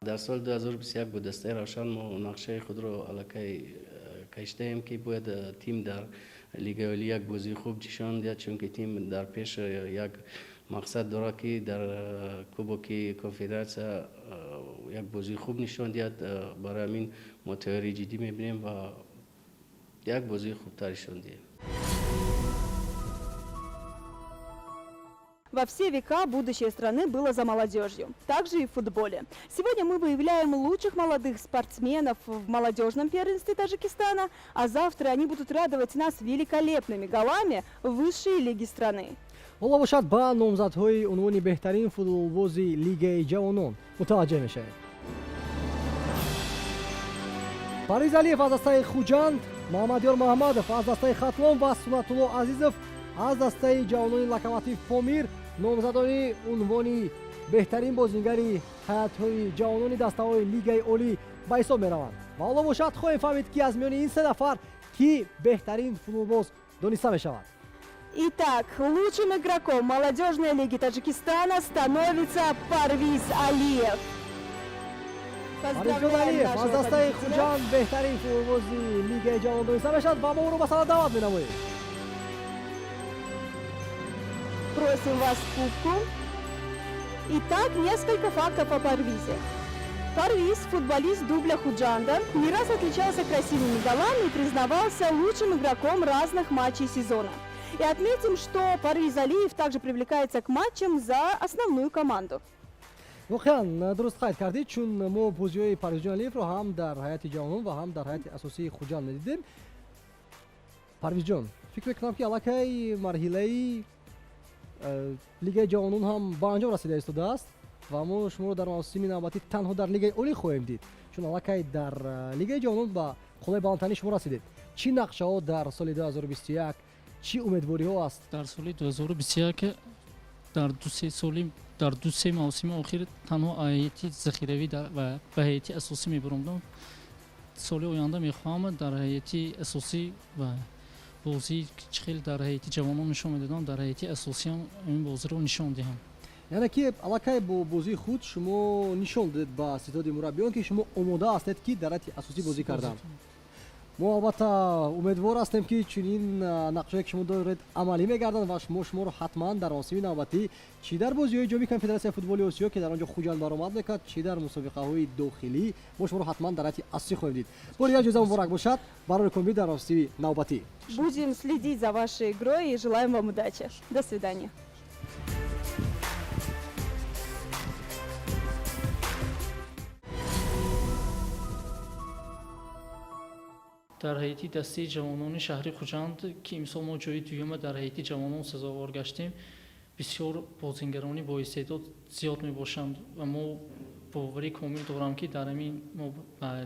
Дар соли 2021 бо дастаи Равшан мо нақшаи худро аллакай кашидаем, ки бояд тим дар Лигаи Олӣ як бозии хуб нишон диҳад, чунки тим дар пеш як мақсад дорад, ки дар Кубоки Конфедератсия як бозии хуб нишон диҳад. Барои ҳамин мо тайёрии ҷиддӣ мебинем ва як бозии хубтар нишон диҳем.
Во все века будущее страны было за молодежью. Также и в футболе. Сегодня мы выявляем лучших молодых спортсменов в молодежном первенстве Таджикистана, а завтра они будут радовать нас великолепными голами в высшей лиге страны.
Ҳоло бошад, ба номзадҳои унвони беҳтарин футболбози Лигаи ҷавонон мутаваҷҷеҳ мешавем. Париз Алиев аз дастаи Хуҷанд, Муҳаммадёр Маҳмадов аз дастаи Хатлон ва Сунатулло Азизов аз дастаи ҷавонони Локомотив Помир номзадони унвони беҳтарин бозингари ҳайатҳои ҷавонони дастаҳои Лигаи Олӣ. ба ҳисоб мераванд. Ва ҳоло бошад, хоҳем фаҳмид, ки аз миёни ин се нафар кӣ беҳтарин футболбоз дониста мешавад.
Итак, лучшим игроком молодежной лиги Таджикистана становится Парвиз Алиев.
Парвизҷон Алиев аз дастаи Хуҷанд беҳтарин футболбози лигаи ҷавонон дониста мешавад ва мо ӯро ба саҳна даъват менамоем.
Просим вас к кубку. Итак, несколько фактов о Парвизе. Парвиз, футболист дубля Худжанда, не раз отличался красивыми голами и признавался лучшим игроком разных матчей сезона. И отметим, что Парвиз Алиев также привлекается к матчам за основную команду.
Воқеан, дуруст қайд кардед, чун мо бозиҳои Парвизҷон Алиевро ҳам дар ҳайати ҷавонон ва ҳам дар ҳайати асосии Хуҷанд медидем. Парвизҷон, фикр мекунам, ки аллакай марҳилаи лигаи ҷавонон ҳам ба анҷом расида истодааст ва мо шуморо дар мавсими навбатӣ танҳо дар лигаи олӣ хоҳем дид, чун аллакай дар лигаи ҷавонон ба қуллаи баландтарини шумо расидед. Чӣ нақшаҳо дар соли 2021, чӣ умедвориҳо аст?
Дар соли 2021 дар 2-се соли, дар 2-се мавсими охир танҳо ҳайати захиравӣ ва ба ҳайати асосӣ мебаромдам. Соли оянда мехоҳам дар ҳайати асосӣ ва бозии чӣ хел дар ҳайати ҷавонон нишон медодам, дар ҳайати асосиам ин бозиро нишон диҳам.
Яъне ки аллакай бо бозии худ шумо нишон додед ба ситоди мураббиён, ки шумо омода ҳастед, ки дар ҳайати асосӣ бозӣ кардан. Мо албатта умедвор ҳастем, ки чунин нақшое, ки шумо доред, амалӣ мегарданд ва шумо шуморо ҳатман дар мавсими навбатӣ, чӣ дар бозиҳои Ҷоми Конфедератсияи футболи Осиё, ки дар он ҷо Хуҷанд баромад мекард, чӣ дар мусобиқаҳои дохилӣ, мо шуморо ҳатман дар ҳайати асосӣ хоҳем дид. Бори дигар ҷоиза муборак бошад, барори комёбӣ дар мавсими навбатӣ.
Будем следить за вашей игрой и желаем вам удачи. До свидания.
Дар ҳайати дастаи ҷавонони шаҳри Хуҷанд, ки имсол мо ҷои дуюма дар ҳайати ҷавонон сазовор гаштем, бисёр бозингарони боистеъдод зиёд мебошанд ва мо боварӣ комил дорам, ки дар ҳамин мо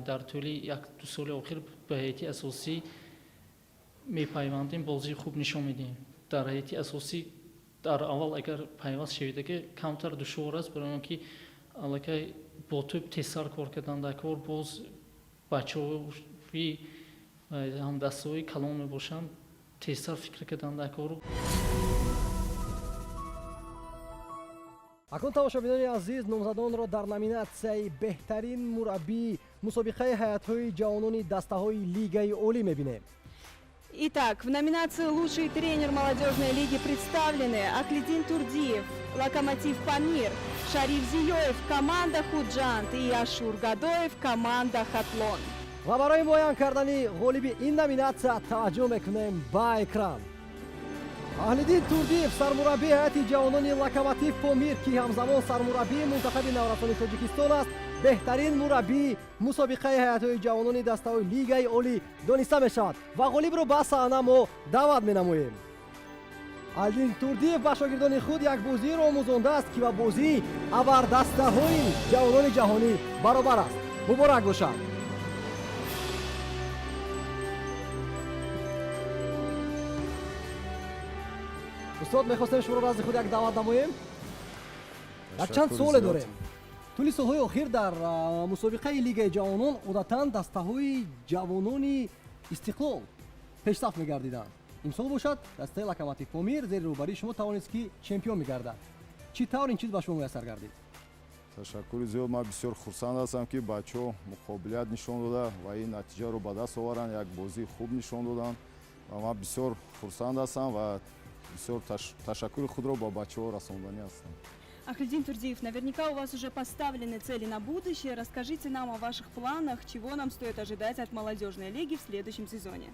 дар тӯли 1-ду соли охир ба ҳайати асосӣ мепайвандем, бозии хуб нишон медиҳем. Дар ҳайати асосӣ дар аввал агар пайваст шавидаги, камтар душвор аст, барои он ки аллакай бо тӯб тезтар кор кардан дар кор, боз бачаҳои ҳамдастаҳои калон мебошанд, тезтар фикр кардан дар кору.
Акнун, тамошобинони азиз, номзадонро дар номинатсияи беҳтарин мураббии мусобиқаи ҳайатҳои ҷавонони дастаҳои лигаи олӣ мебинем.
Итак, в номинации «Лучший тренер молодежной лиги» представлены Ахлидин Турдиев, «Локомотив Памир», Шариф Зиёев, команда «Худжанд» и Ашур Гадоев, команда «Хатлон».
Ва барои муайян кардани ғолиби ин номинатсия таваҷҷӯҳ мекунем ба экран. Аҳлиддин Турдиев, сармураббии ҳайати ҷавонони Локомотив Помир, ки ҳамзамон сармураббии мунтахаби наврасони Тоҷикистон аст, беҳтарин мураббии мусобиқаи ҳайатҳои ҷавонони дастаҳои лигаи олӣ дониста мешавад ва ғолибро ба саҳна мо даъват менамоем. Аҳлиддин Турдиев ба шогирдони худ як бозиро омӯзондааст, ки ба бозии абардастаҳои ҷавонони ҷаҳонӣ баробар аст. Муборак бошад! Устод, мехостем шуморо назди худ як даъват намоем. Якчанд суоле дорем. Тӯли солҳои охир дар мусобиқаи лигаи ҷавонон одатан дастаҳои ҷавонони Истиқлол пешсаф мегардиданд. Имсол бошад, дастаи Локомотив Помир зери роҳбарии шумо тавонист, ки чемпион мегардад. Чӣ тавр ин чиз ба шумо муяссар гардид?
Ташаккури зиёд. Ман бисёр хурсанд ҳастам, ки бачаҳо муқобилият нишон дода ва ин натиҷаро ба даст оваранд, як бозии хуб нишон доданд ва ман бисёр хурсанд ҳастам ва бисёр ташаккури худро ба бачаҳо расонданӣ ҳастам.
Ахлидин Турдиев, наверняка у вас уже поставлены цели на будущее. Расскажите нам о ваших планах, чего нам стоит ожидать от молодежной лиги в следующем сезоне.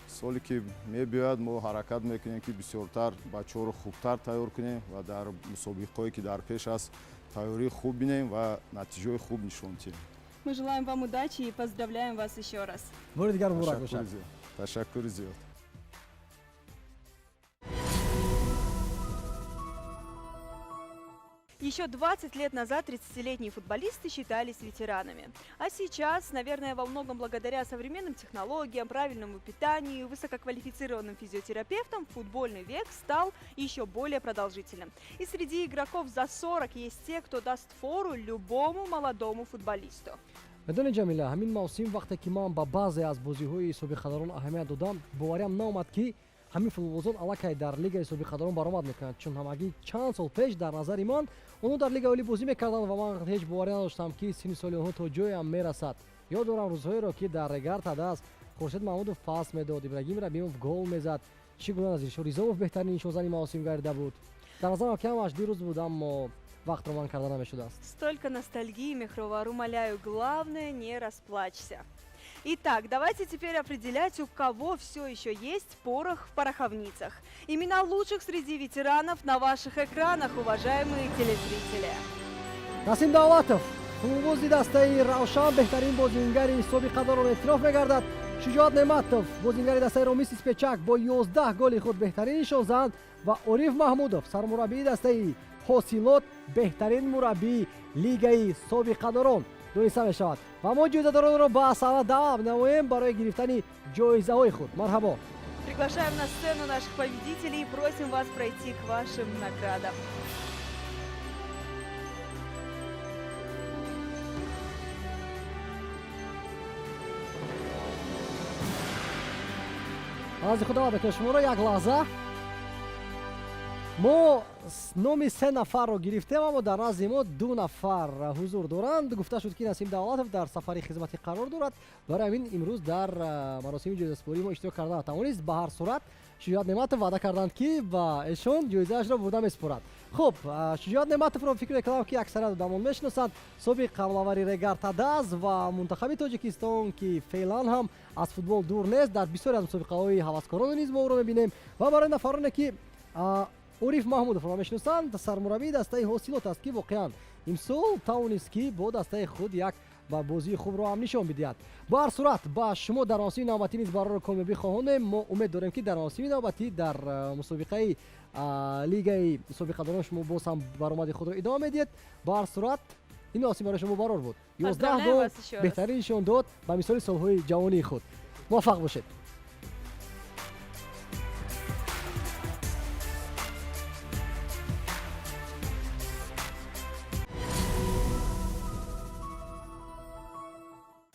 Соле ки мебиёяд, мо ҳаракат мекунем, ки бисёртар бачаҳоро хубтар тайёр кунем ва дар мусобиқаҳое, ки дар пеш аст, тайёрии хуб бинем ва натиҷаҳои хуб нишон диҳем.
Мы желаем вам удачи и поздравляем вас еще раз.
Бори дигар муборак бошад.
Ташаккури зиёд.
Еще 20 лет назад 30-летние футболисты считались ветеранами. А сейчас, наверное, во многом благодаря современным технологиям, правильному питанию, высококвалифицированным физиотерапевтам, футбольный век стал еще более продолжительным. И среди игроков за 40 есть те, кто даст фору любому молодому футболисту.
Медонед, Ҷамила, ҳамин мавсим вақте ки ман ба баъзе аз бозиҳои собиқадорон аҳамият додам, бовариам наомад, ки ҳамин футболбозон аллакай дар лигаи собиқадорон баромад мекунанд, чун ҳамагӣ чанд сол пеш дар назари ман онҳо дар лигаи олӣ бозӣ мекарданд ва ман ҳеҷ боварӣ надоштам, ки синни соли онҳо то ҷоям мерасад. Ёд дорам рӯзҳоеро, ки дар Регар ТадАЗ Хуршед Маҳмудов пас медод, Ибрагим Рабимов гол мезад, чӣ гуна Назиршо Ризомов беҳтарин нишонзани мавсим гардида буд. Дар назарам ки ҳамааш дирӯз буд, аммо вақтро ман карда намешудааст.
Столько ностальгии, Мехровар, умоляю, главное, не расплачься. Итак, давайте теперь определять, у кого все еще есть порох в пороховницах. Имена лучших среди ветеранов на ваших экранах, уважаемые телезрители.
Насим Давлатов, футболбози дастаи Равшан, беҳтарин бозингари собиқадорро эътироф мегардад. Шуҷоат Неъматов, бозингари дастаи Ромиси Спечак, бо 11 голи худ беҳтарин нишонзан ва Ориф Маҳмудов, сармураббии дастаи Ҳосилот, беҳтарин мураббии лигаи собиқадорон дониста мешавад. Ва мо ҷоизадоронро ба саҳна даъват намоем барои гирифтани ҷоизаҳои худ. Марҳабо.
Приглашаем на сцену наших победителей и просим вас пройти к вашим наградам.
Назди худ даъват мекунем шуморо. Як лаҳза, мо номи се нафарро гирифтем, аммо дар назди мо ду нафар ҳузур доранд. Гуфта шуд, ки Насим Давлатов дар сафари хизматӣ қарор дорад, барои ҳамин имрӯз дар маросими ҷоизаспории мо иштирок карда натавонист. Ба ҳар сурат, Шуҷоат Неъматов ваъда карданд, ки ба эшон ҷоизаашро бурда месупорад. Хуб, Шуҷоат Неъматовро фикр мекунам, ки аксарият одамон мешиносанд, собиқ ҳамлавари Регар ТадАЗ ва мунтахаби Тоҷикистон, ки феълан ҳам аз футбол дур нест. Дар бисёре аз мусобиқаҳои ҳаваскороно низ мо ӯро мебинем. Ва барои нафароне, ки Ориф Маҳмудовро мешиносанд, сармураббии дастаи Ҳосилот аст, ки воқеан имсол тавонист, ки бо дастаи худ як ба бозии хубро ҳам нишон бидиҳад. Ба ҳар сурат, ба шумо дар мавсими навбатӣ низ барору комёбӣ хоҳонем. Мо умед дорем, ки дар мавсими навбатӣ дар мусобиқаи лигаи собиқадорон шумо боз ҳам баромади худро идома медиҳед. Ба ҳар сурат, ин мавсим барои шумо барор буд, 11
Поздравляем
гол,
вас еще раз.
беҳтарин нишон дод ба мисоли солҳои ҷавонии худ. Муваффақ бошед.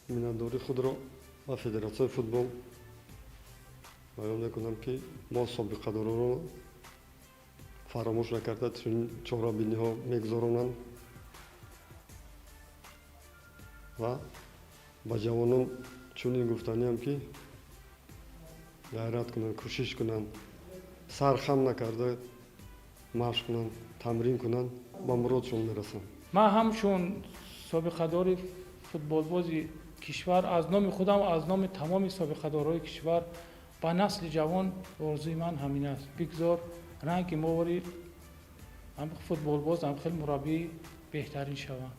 Миннатдории худро ба Федератсияи футбол баён мекунам, ки мо собиқадоронро фаромӯш накарда, чунин чорабиниҳо мегузаронанд ва ба ҷавонон чунин гуфтаниам, ки ғайрат кунанд, кӯшиш кунанд, сархам накарда машқ кунанд, тамрин кунанд, ба муродшон мерасанд.
Ман ҳамчун собиқадори футболбози кишвар аз номи худам, аз номи тамоми собиқадорҳои кишвар ба насли ҷавон орзуи ман ҳамин аст: бигзор ранги мовари ҳам футболбоз, ҳам хел мураббии беҳтарин шаванд.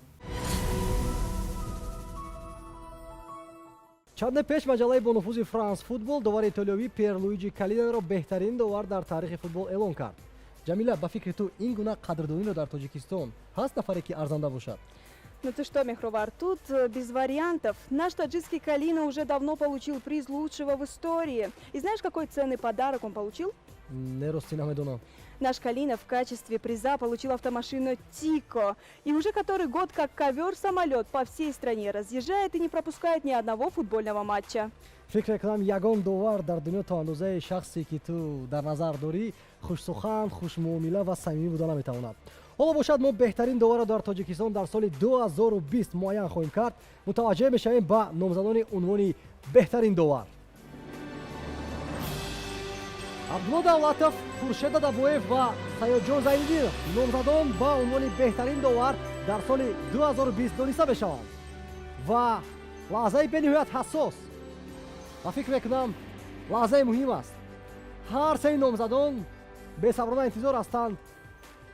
Чанде пеш маҷаллаи бонуфузи Франс Футбол довари итолиёвӣ Перлуиҷи Калинаро беҳтарин довар дар таърихи футбол эълон кард. Ҷамила, ба фикри ту, ин гуна қадрдониро дар Тоҷикистон ҳаст нафаре, ки арзанда бошад?
Ну ты что, Мехровар, тут без вариантов. Наш таджикский Калина уже давно получил приз лучшего в истории. И знаешь, какой ценный подарок он получил?
Не, рости намедонам.
Наш Калина в качестве приза получил автомашину Тико. И уже который год как ковер-самолет по всей стране разъезжает и не пропускает ни одного футбольного матча.
Фикр мекунам, ягон довар дар дунё то андозаи шахсе, ки ту дар назар дорӣ, хушсухан, хушмуомила ва самимӣ буда наметавонад. Ҳоло бошад, мо беҳтарин доварро дар Тоҷикистон дар соли 2020 муайян хоҳем кард. Мутаваҷҷеҳ мешавем ба номзадони унвони беҳтарин довар: Абдулло Давлатов, Хуршед Дадабоев ва Саёдҷон Зайниддинов номзадон ба унвони беҳтарин довар дар соли 2020 дониста мешаванд. Ва лаҳзаи бениҳоят ҳассос ва, фикр мекунам, лаҳзаи муҳим аст. Ҳар сеи номзадон бесаброна интизор ҳастанд,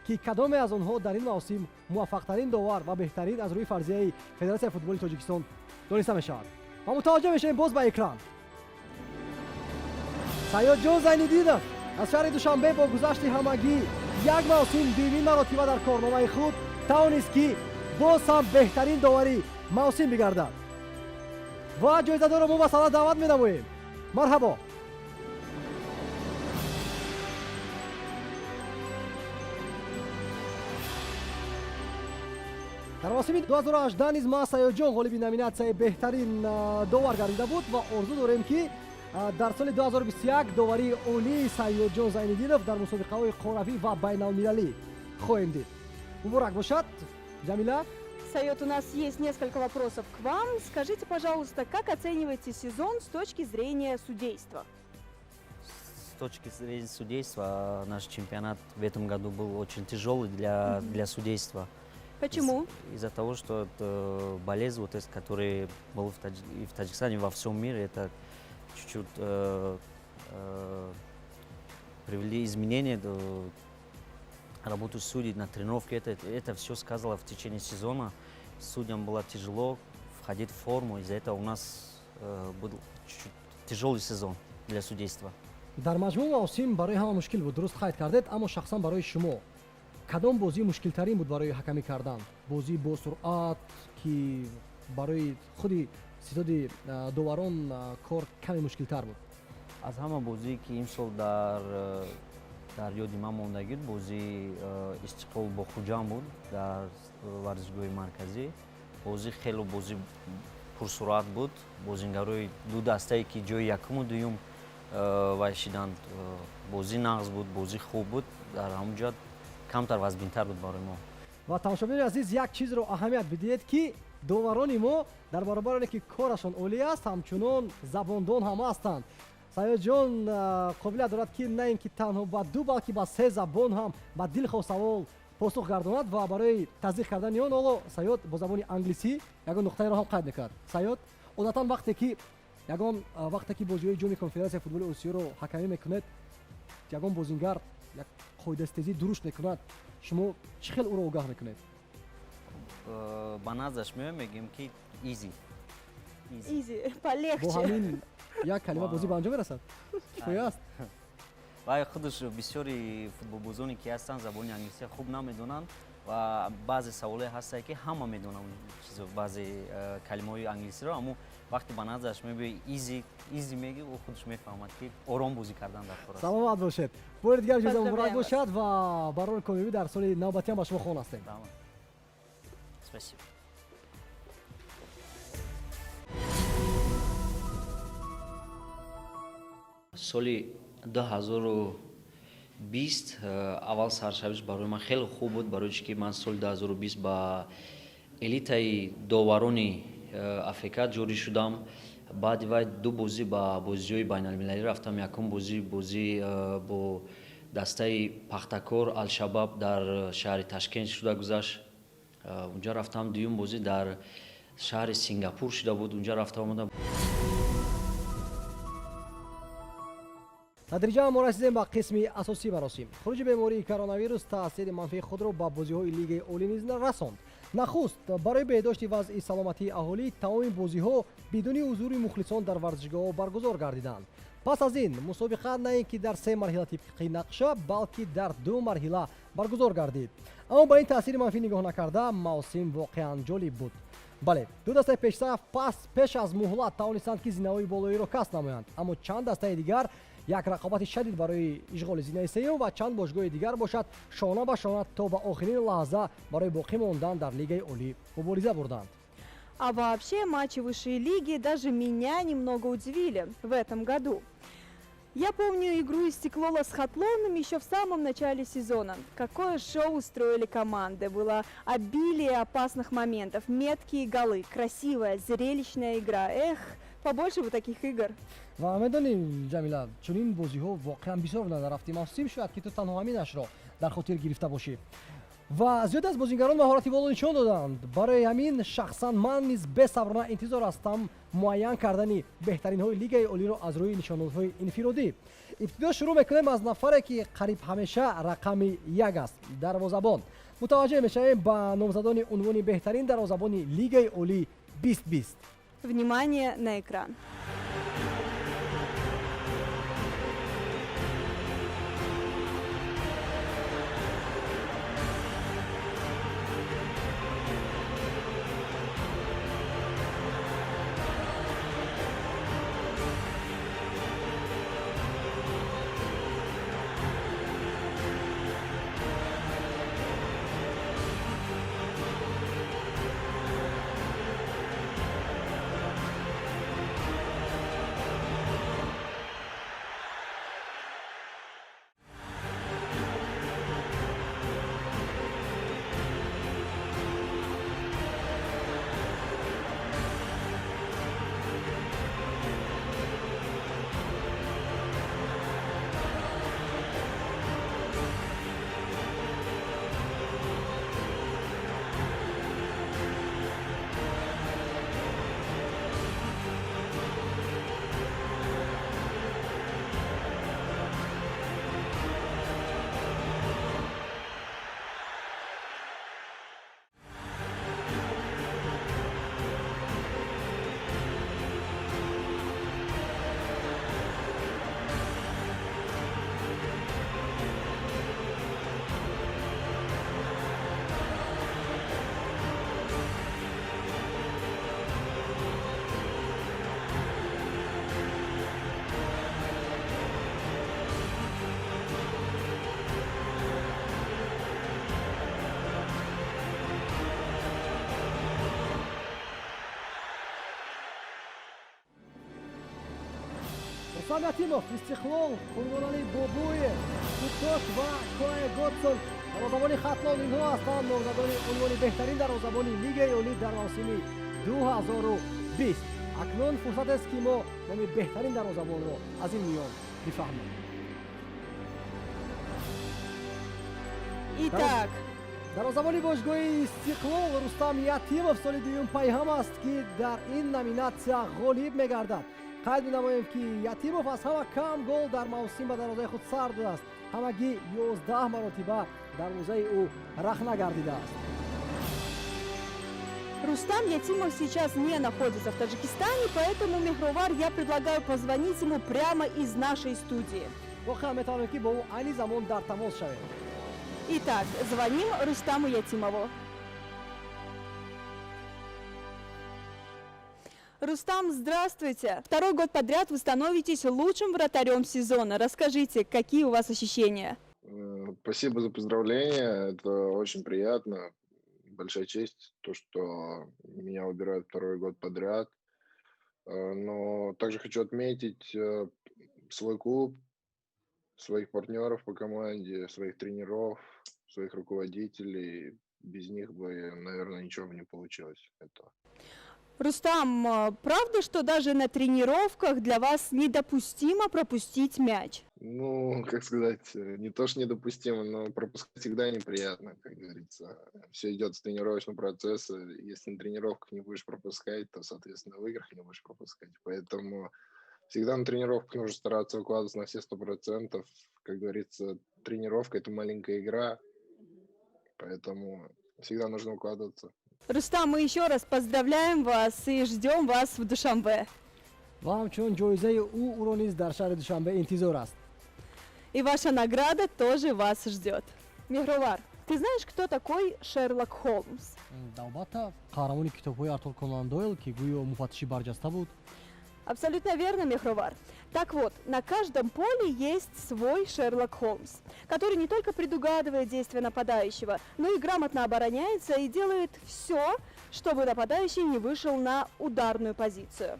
ки кадоме аз онҳо дар ин мавсим муваффақтарин довар ва беҳтарин аз рӯи фарзияи Федератсияи футболи Тоҷикистон дониста мешавад. Ва мутаваҷҷеҳ мешавем боз ба экран. Саёдҷон Зайниддинов аз шаҳри Душанбе бо гузашти ҳамагӣ як мавсим дуюмин маротиба дар корномаи худ тавонист, ки боз ҳам беҳтарин довари мавсим бигардад. Ва ҷоизадорро мо ба саҳна даъват менамоем. Марҳабо. Дар мавсими 2018 низ ма Саёдҷон ғолиби номинатсияи беҳтарин довар гардида буд ва орзу дорем, ки дар соли 2021 доварии олии Сайёдҷон Зайниддинов дар мусобиқаҳои қорравӣ ва байналмилалӣ хоҳем дид. Муборак бошад, Ҷамила.
Сайод, у нас есть несколько вопросов к вам. Скажите, пожалуйста, как оцениваете сезон с точки зрения судейства?
С точки зрения судейства, наш чемпионат в этом году был очень тяжелый для судейства.
Почему?
Из-за того, что это болезнь, вот эта, которая была и в Таджикистане, и во всем мире, это чуть-чуть привели изменения до работу судей на тренировке. Это все сказала в течение сезона. Судьям было тяжело входить в форму. Из-за этого у нас был чуть-чуть тяжелый сезон для судейства.
Дар маҷмӯъ мавсим барои ҳама мушкил буд, дуруст қайд кардед, аммо шахсан барои шумо кадом бозӣ мушкилтарин буд барои ҳакамӣ кардан? Бозии бо суръат, ки барои худи ситоди доварон кор каме мушкилтар буд.
Аз ҳама бозие, ки имсол дар ёди ман мондагӣ, бозии Истиқлол бо Хуҷанд буд дар варзишгоҳи марказӣ. Бозӣ хело бозӣ пурсуръат буд. Бозингарои ду дастае, ки ҷои якуму дуюм вай шиданд, бозӣ нағз буд, бозӣ хуб буд. Дар ҳамон ҷо камтар вазбинтар буд барои мо.
Ва тамошобинони азиз, як чизро аҳамият бидиҳед, ки доварони мо дар баробари оне ки корашон олӣ аст, ҳамчунон забондон ҳам ҳастанд. Саёдҷон қобилият дорад, ки на ин ки танҳо ба ду, балки ба се забон ҳам ба дилхоҳ савол посух гардонад ва барои тасдиқ кардани он ҳоло Саёд бо забони англисӣ ягон нуқтаеро ҳам қайд мекард. Саёд, одатан вақте ки ягон вақте ки бозиҳои ҷоми Конфедератсияи футболи Осиёро ҳакамӣ мекунед, ягон бозингар як қоидастезӣ дурушт мекунад, шумо чӣ хел ӯро огаҳ мекунед?
Ба наздаш меоем, мегӯем, ки изи.
Изи, полегче.
Бо ҳамин як калима бозӣ ба анҷом мерасад, кифоя аст.
Вай худаш, бисёри футболбозоне, ки ҳастанд, забони англисия хуб намедонанд ва баъзе саволе ҳастае, ки ҳама медонанд чизо, баъзе калимаҳои англисиро. Аммо вақте ба наздаш мебиёи, изи, изи мегӣ, ӯ худаш мефаҳмад, ки ором бозӣ кардан дар кор аст.
Саломат бошед. Бори дигар ҷоиза муборак бошад ва барори комёбӣ дар соли навбатиам ба шумо хоҳон ҳастем.
Спасибо. Соли 2020 аввал саршавиш барои ман хеле хуб буд, барои чӣ ки ман соли 2020 ба элитаи доварони АФК ҷорӣ шудам. Баъди вай ду бозӣ ба бозиҳои байналмилалӣ рафтам. Якум бозӣ, бозӣ бо дастаи Пахтакор Алшабаб дар шаҳри Ташкент шуда гузашт, унҷа рафтам. Дуюм бозӣ дар шаҳри Сингапур шуда буд, унҷа рафта омадам.
Тадриҷан мо расидем ба қисми асосии маросим. Хуруҷи бемории коронавирус таъсири манфии худро ба бозиҳои Лигаи олӣ низ расонд. Нахуст, барои беҳдошти вазъи саломатии аҳолӣ тамоми бозиҳо бидуни ҳузури мухлисон дар варзишгоҳҳо баргузор гардиданд. Пас аз ин мусобиқа на ин ки дар се марҳила тибқи нақша, балки дар ду марҳила баргузор гардид. Аммо ба ин таъсири манфӣ нигоҳ накарда, мавсим воқеан ҷолиб буд. Бале, ду дастаи пешсаф пас пеш аз муҳлат тавонистанд, ки зинаҳои болоиро касб намоянд, аммо чанд дастаи дигар як рақобати шадид барои ишғоли зинаи сеюм ва чанд бошгоҳи дигар бошад, шона ба шона то ба охирин лаҳза барои боқӣ мондан дар Лигаи олӣ мубориза бурданд.
А вообще матчи высшей лиги даже меня немного удивили в этом году. Я помню игру Истиклола с Хатлоном еще в самом начале сезона. Какое шоу устроили команды. Было обилие опасных моментов, меткие голы, красивая, зрелищная игра. Эх, побольше бы таких игр.
Ва медонӣ, Ҷамила, чунин бозиҳо воқеан бисёр буданд дар рафти мавсим. Шояд ки ту танҳо ҳаминашро дар хотир гирифта бошӣ. Ва зиёд аз бозингарон маҳорати боло нишон доданд. Барои ҳамин шахсан ман низ бесаброна интизор ҳастам муайян кардани беҳтаринҳои Лигаи олиро аз рӯи нишондодҳои инфиродӣ. Ибтидо шурӯъ мекунем аз нафаре, ки қариб ҳамеша рақами як аст, дарвозабон. Мутаваҷҷеҳ мешавем ба номзадони унвони беҳтарин дарвозабони Лигаи олӣ 2020.
Внимание на экран.
Рустам Ятимов, Истиқлол, Қурбоналӣ Бобоев, Куктош ва Коэ Годсон, дарвозабони Хатлон, инҳо ҳастанд номзадони унвони беҳтарин дарвозабони Лигаи Олӣ дар мавсими 2020. Акнун фурсат аст, ки мо номи беҳтарин дарвозабонро аз ин миён бифаҳмем.
Итак,
Дарвозабони бошгоҳи Истиқлол Рустам Ятимов соли дуюм пайҳам аст, ки дар ин номинатсия ғолиб мегардад. Қайд менамоем, ки Ятимов аз ҳама кам гол дар мавсим ба дарвозаи худ сар додааст. Ҳамагӣ 11 маротиба дарвозаи ӯ рахна гардидааст.
Рустам Ятимов сейчас не находится в Таджикистане, поэтому, Мехровар, я предлагаю позвонить ему прямо из нашей студии.
Воқеан, метавонем, ки бо ӯ айни замон дар тамос шавем.
Итак, звоним Рустаму Ятимову. Рустам, здравствуйте! Второй год подряд вы становитесь лучшим вратарем сезона. Расскажите, какие у вас ощущения?
Спасибо за поздравления, это очень приятно. Большая честь, то, что меня выбирают второй год подряд. Но также хочу отметить свой клуб, своих партнеров по команде, своих тренеров, своих руководителей. Без них бы, наверное, ничего бы не получилось этого.
Рустам, правда, что даже на тренировках для вас недопустимо пропустить мяч?
Ну, как сказать, не то, что недопустимо, но пропускать всегда неприятно, как говорится. Все идет с тренировочного процесса. Если на тренировках не будешь пропускать, то, соответственно, в играх не будешь пропускать. Поэтому всегда на тренировках нужно стараться выкладываться на все 100%. Как говорится, тренировка – это маленькая игра, поэтому всегда нужно укладываться.
Рустам, мы еще раз поздравляем вас и ждем вас в Душанбе.
Ва ҳамчунин ҷоизаи ӯ ӯро низ дар шаҳри Душанбе интизор аст.
И ваша награда тоже вас ждет. Мехровар, ты знаешь, кто такой Шерлок Холмс?
Албатта, қаҳрамони китобҳои Артур Конан Дойл, ки гӯё муфаттиши барҷаста буд.
Абсолютно верно, Мехровар. Так вот, на каждом поле есть свой Шерлок Холмс, который не только предугадывает действия нападающего, но и грамотно обороняется и делает все, чтобы нападающий не вышел на ударную позицию.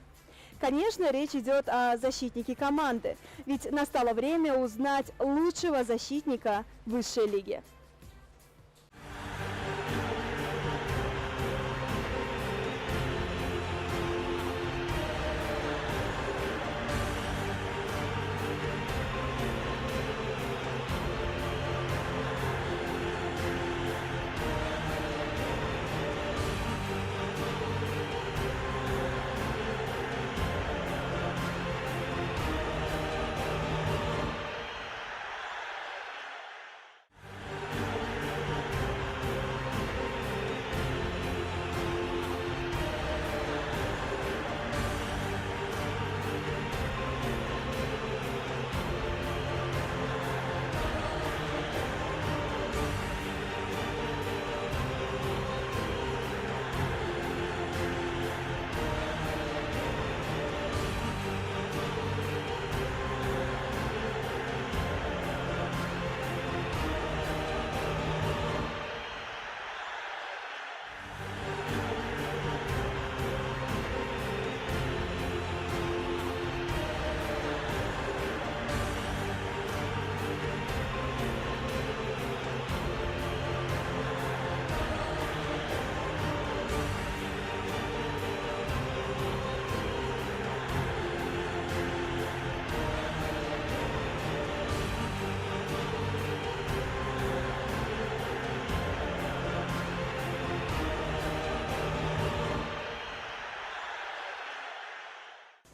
Конечно, речь идет о защитнике команды, ведь настало время узнать лучшего защитника высшей лиги.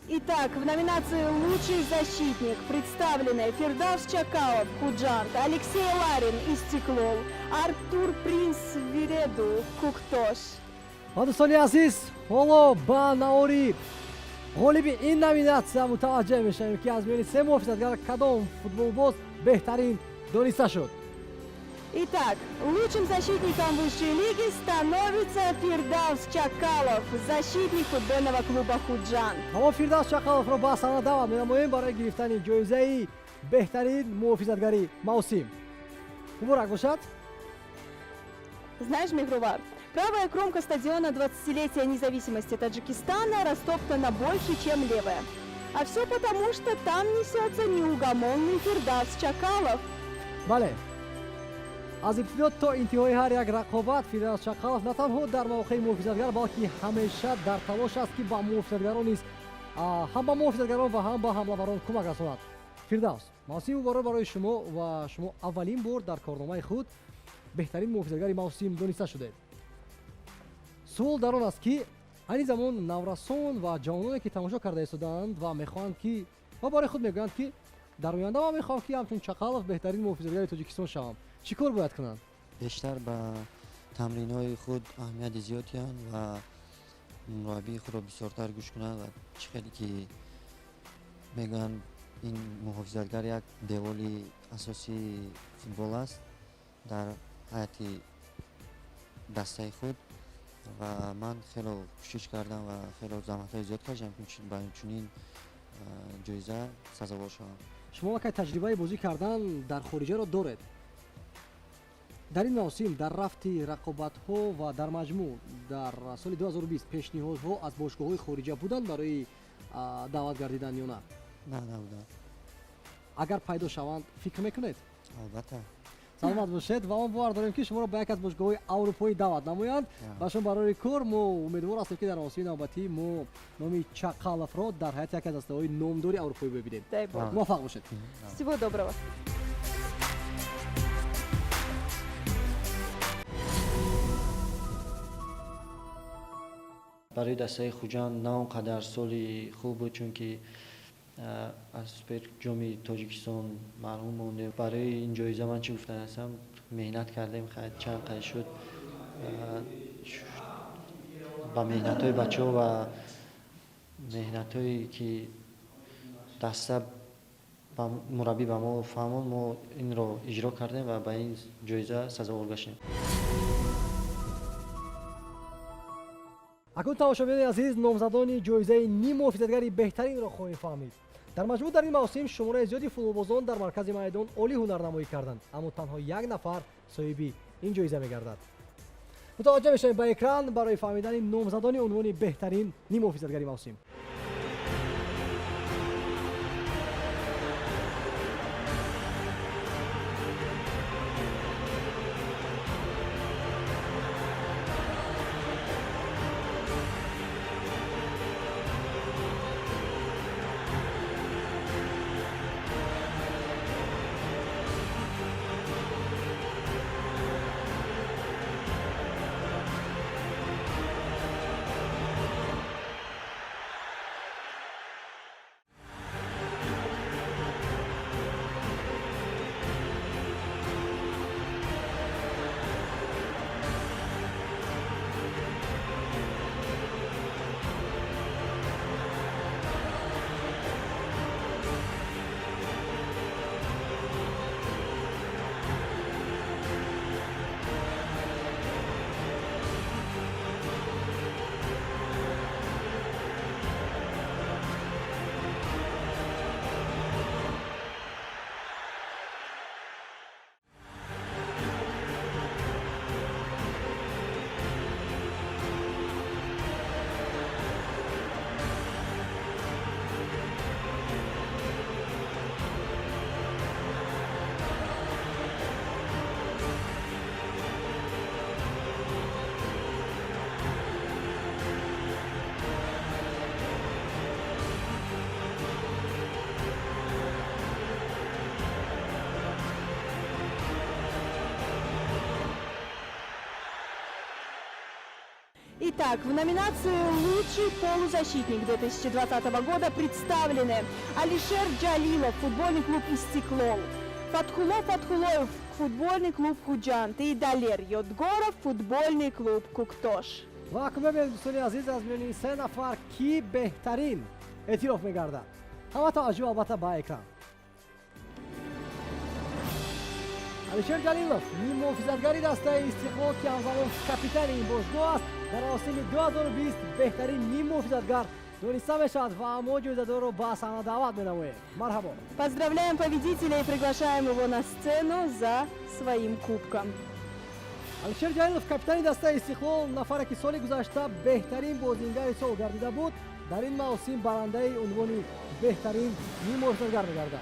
Итак, в номинации «Лучший защитник» представлены Фирдавс Чакалов, Худжанд, Алексей Ларин, Истиклол, Артур Принц Виреду, Куктош.
Ва дӯстони азиз, ҳоло ба навори ғолиби ин номинатсия мутаваҷҷеҳ мешавем, ки аз миёни се муҳофизатгар кадом футболбоз беҳтарин дониста шуд.
Итак, лучшим защитником высшей лиги становится Фирдавс Чакалов, защитник футбольного клуба Худжанд.
Ҳамо Фирдавс Чакаловро ба саҳна даъват менамоем барои гирифтани ҷоизаи беҳтарин муҳофизатгари мавсим. Муборак бошад!
Знаешь, Мехрувар, правая кромка стадиона 20-летия независимости Таджикистана растоптана больше, чем левая. А все потому, что там несется неугомонный Фирдавс Чакалов.
Бале, аз ибтидо то интиҳои ҳар як рақобат Фирдавс Чақалов на танҳо дар мавқеи муҳофизатгар, балки ҳамеша дар талош аст, ки ба муҳофизатгарон низ, ҳам ба муҳофизатгарон ва ҳам ба ҳамлаварон кӯмак расонад. Фирдавс, мавсими муборак барои шумо ва шумо аввалин бор дар корномаи худ беҳтарин муҳофизатгари мавсим дониста шудед. Суол дар он аст, ки айни замон наврасон ва ҷавононе, ки тамошо карда истодаанд ва мехоҳанд, ки ва барои худ мегӯянд, ки дар оянда ман мехоҳам, ки ҳамчун Чақалов беҳтарин муҳофизатгари Тоҷикистон шавам, чӣ кор бояд кунанд?
Бештар ба тамринҳои худ аҳамияти зиёд диҳанд ва мураббии худро бисёртар гӯш кунанд ва чӣ хеле ки мегӯянд, ин муҳофизатгар як деволи асосии футбол аст дар ҳайати дастаи худ ва ман хело кӯшиш кардам ва хело заҳматҳои зиёд кашидам, ки ба чунин ҷоиза сазовор шавам.
Шумо аллакай таҷрибаи бозӣ кардан дар хориҷаро доред. Дар ин мавсим дар рафти рақобатҳо ва дар маҷмӯъ дар соли 2020 пешниҳодҳо аз бошгоҳҳои хориҷа буданд барои даъват гардидан ё на?
На, набуданд.
Агар пайдо шаванд, фикр мекунед?
Албатта.
Саломат бошед ва мо бовар дорем, ки шуморо ба як аз бошгоҳҳои аврупоӣ даъват намоянд ва шумо барои кор. Мо умедвор ҳастем, ки дар мавсими навбатӣ мо номи Чақаловро дар ҳайати яке аз дастаҳои номдори аврупоӣ бибинем.
Дай бог.
Муваффақ бошед.
Всего доброго.
Барои дастаи Хуҷанд на он қадар соли хуб буд, чунки аз суперҷоми Тоҷикистон маҳрум мондем. Барои ин ҷоиза ман чӣ гуфтан ҳастам, меҳнат кардем, чанд қай шуд, ба меҳнатҳои бачаҳо ва меҳнатҳое ки даста ба мураббӣ ба мо фаҳмонд, мо инро иҷро кардем ва ба ин ҷоиза сазовор гаштем.
Акнун, тамошобинони азиз, номзадони ҷоизаи ниммуҳофизатгари беҳтаринро хоҳем фаҳмид. Дар маҷмӯъ дар ин мавсим шумораи зиёди футболбозон дар маркази майдон олӣ ҳунарнамоӣ карданд, аммо танҳо як нафар соҳиби ин ҷоиза мегардад. Мутаваҷҷӯҳ мешавем ба экран барои фаҳмидани номзадони унвони беҳтарин ниммуҳофизатгари мавсим.
Итак, в номинации «Лучший полузащитник 2020 года» представлены Алишер Джалилов, футбольный клуб «Истиклол», Фатхуло Фатхулоев, футбольный клуб «Худжанд» и Далер Йодгоров, футбольный клуб «Куктош».
Ва акнун мебинем, дӯстони азиз, аз миёни се нафар кӣ беҳтарин эътироф мегардад. Ҳама таваҷҷӯҳ, албатта, ба экран. Алишер Ҷалилов, ниммуҳофизатгари дастаи Истиқлол, ки ҳамзамон капитани ин бошгоҳ аст, дар мавсими 2020 беҳтарин ниммуҳофизатгар дониста мешавад ва мо ҷоизадорро ба саҳна даъват менамоем. Марҳабо.
Поздравляем победителя и приглашаем его на сцену за своим кубком.
Алишер Ҷалилов, капитани дастаи Истиқлол, нафаре, ки соли гузашта беҳтарин бозингари сол гардида буд. Дар ин мавсим барандаи унвони беҳтарин ниммуҳофизатгар мегардад.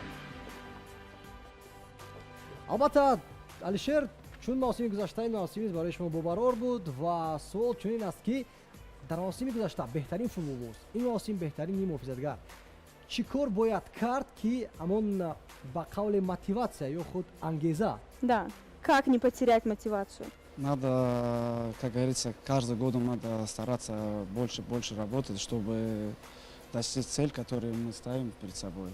Албатта, Алишер, чун мавсими гузашта, ин мавсим низ барои шумо бобарор буд ва суол чунин аст, ки дар мавсими гузашта беҳтарин футболбоз, ин мавсим беҳтарин ниммуҳофизатгар, чӣ кор бояд кард, ки ҳамон ба қавли мотиватсия ё худ ангеза?
Да, как не потерять мотивацию?
Надо, как говорится, каждый годом надо стараться больше, больше работать, чтобы достичь цель, которую мы ставим перед собой.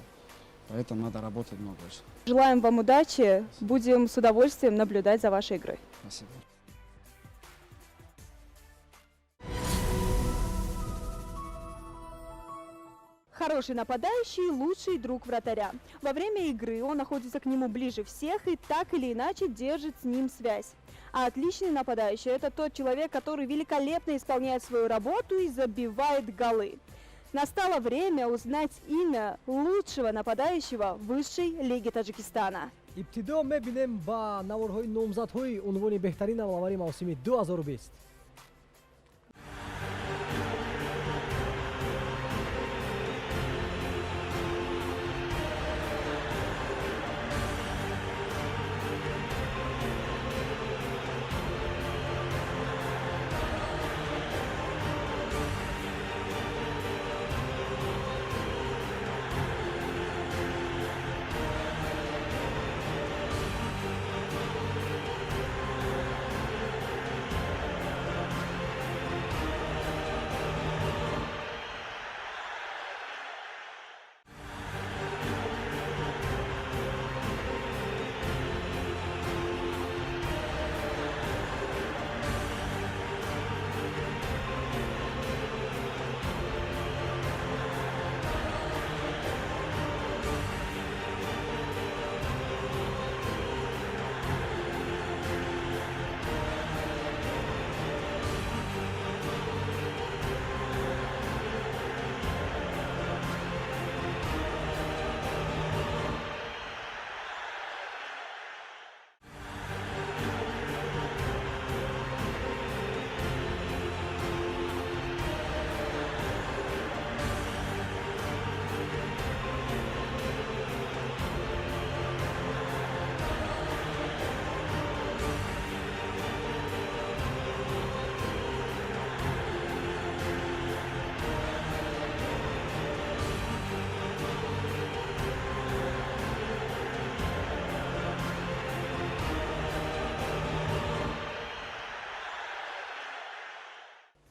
Поэтому надо работать много очень.
Желаем вам удачи. Будем с удовольствием наблюдать за вашей игрой.
Спасибо.
Хороший нападающий – лучший друг вратаря. Во время игры он находится к нему ближе всех и так или иначе держит с ним связь. А отличный нападающий – это тот человек, который великолепно исполняет свою работу и забивает голы. Настало время узнать имя лучшего нападающего высшей лиги Таджикистана.
Ибтидо мебинем ба наворҳои номзадҳои унвони беҳтарин ҳамлавари мавсими 2020.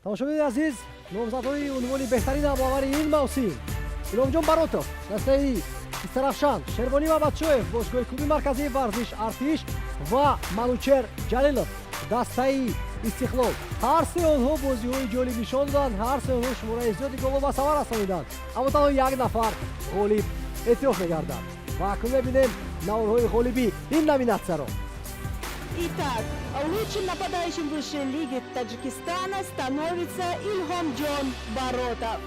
Тамошобинони азиз, номзадҳои унвони беҳтарин ҳамлавари ин мавсим: Иломҷон Баротов, дастаи Истарафшан, Шервонӣ Мамадшоев, бошгоҳи клуби марказии варзиш Артиш, ва Манучер Ҷалилов, дастаи Истиқлол. Ҳар се онҳо бозиҳои ҷолиб нишон доданд, ҳар се онҳо шумораи зиёди голҳо ба самар расониданд, аммо танҳо як нафар ғолиб эътироф мегардад. Ва акнун мебинем наворҳои ғолиби ин номинатсияро.
Итак, лучшим нападающим высшей лиги Таджикистана становится Илҳомҷон Баротов.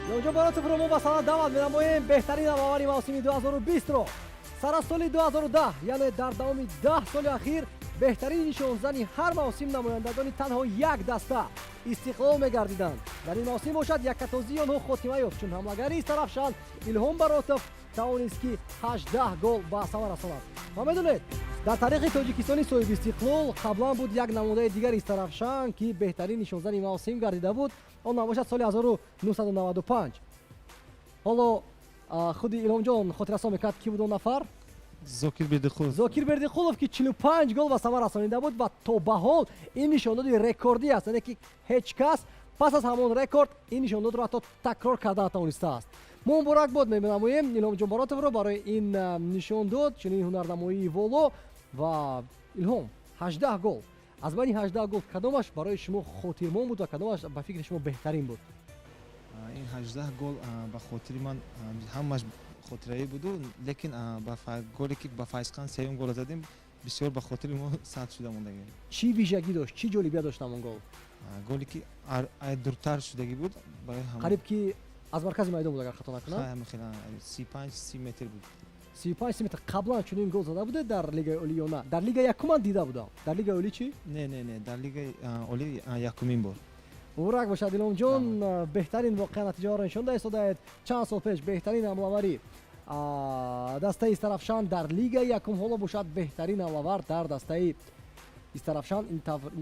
Илҳомҷон Баротовро мо ба саҳна даъват менамоем, беҳтарин ҳамлавари мавсими 2020-ро. Сар аз соли 2010, яъне дар давоми 10 соли ахир, беҳтарин нишонзани ҳар мавсим намояндагони танҳо як даста, Истиқлол, мегардиданд. Дар ин мавсим бошад, яккатозии онҳо хотима ёфт, чун ҳамлагари Истарафшан Илҳом Баротов тавонист, ки 18 гол ба самар расонад. Ва медонед, дар таърихи Тоҷикистони соҳибистиқлол қаблан буд як намунаи дигари Истарафшан, ки беҳтарин нишонзани мавсим гардида буд. Он набошад соли 1995. Ҳоло худи Илҳомҷон хотиррасон мекард, ки буд он нафар.
Зокир Бердиқулов.
Зокир Бердиқулов, ки 45 гол ба самар расонида буд ва то ба ҳол ин нишондоди рекордӣ аст, яъне ки ҳеҷ кас пас аз ҳамон рекорд ин нишондодро ҳатто такрор карда натавонистааст. Мо муборакбод менамоем Илҳомҷон Баротовро барои ин нишондод, чунин ҳунарнамоии воло. Ва Илҳом, 18 гол, аз байни 18 гол кадомаш барои шумо хотирмон буд ва кадомаш ба фикри шумо беҳтарин буд?
Ин 18 гол ба хотири ман ҳамаш хотираӣ буду, лекин голе ки ба Файзқан сеюм гола задем, бисёр ба хотири мо сабт шуда мондагӣ.
Чӣ вижагӣ дошт, чӣ ҷолибият дошт ҳамон гол?
Голе ки дуртар шудагӣ буд барои.
Қариб ки аз маркази майдон буд, агар хато накунам.
35-30 метр буд.
35 метр. Қаблан чунин гол зада будед дар лигаи олӣ ё на? Дар лигаи якум ман дида будам, дар лигаи олӣ чӣ?
Не, не, не, дар лигаи олӣ якумин бор.
Муборак бошад, Илҳомҷон, беҳтарин воқеа натиҷаҳоро нишон истодаед. Чанд сол пеш беҳтарин ҳамлавари дастаи Истарафшан дар лигаи якум, ҳоло бошад беҳтарин ҳамлавар дар дастаи Истарафшан, ин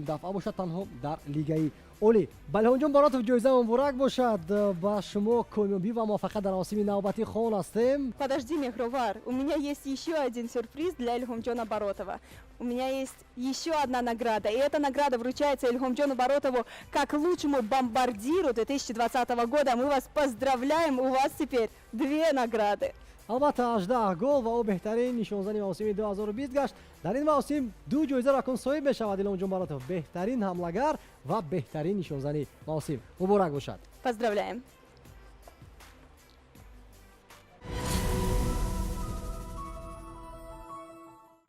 дафъа бошад танҳо дар лигаи олӣ. Ба Илҳомҷон Баротов ҷоиза муборак бошад. Ба шумо комёбӣ ва муваффақият дар мавсими навбатӣ хоҳон ҳастем.
Подожди, Мехровар, у меня есть еще один сюрприз для Ильхомджона Баротова. У меня есть еще одна награда, и эта награда вручается Ильхомджону Баротову как лучшему бомбардиру 2020 года. Мы вас поздравляем, у вас теперь две награды.
Албатта, 18 гол ва ӯ беҳтарин нишонзани мавсими 2020 гашт. Дар ин мавсим ду ҷоизаро акнун соҳиб мешавад Илҳомҷон Баротов: беҳтарин ҳамлагар ва беҳтарин нишонзани мавсим. Муборак бошад.
Поздравляем.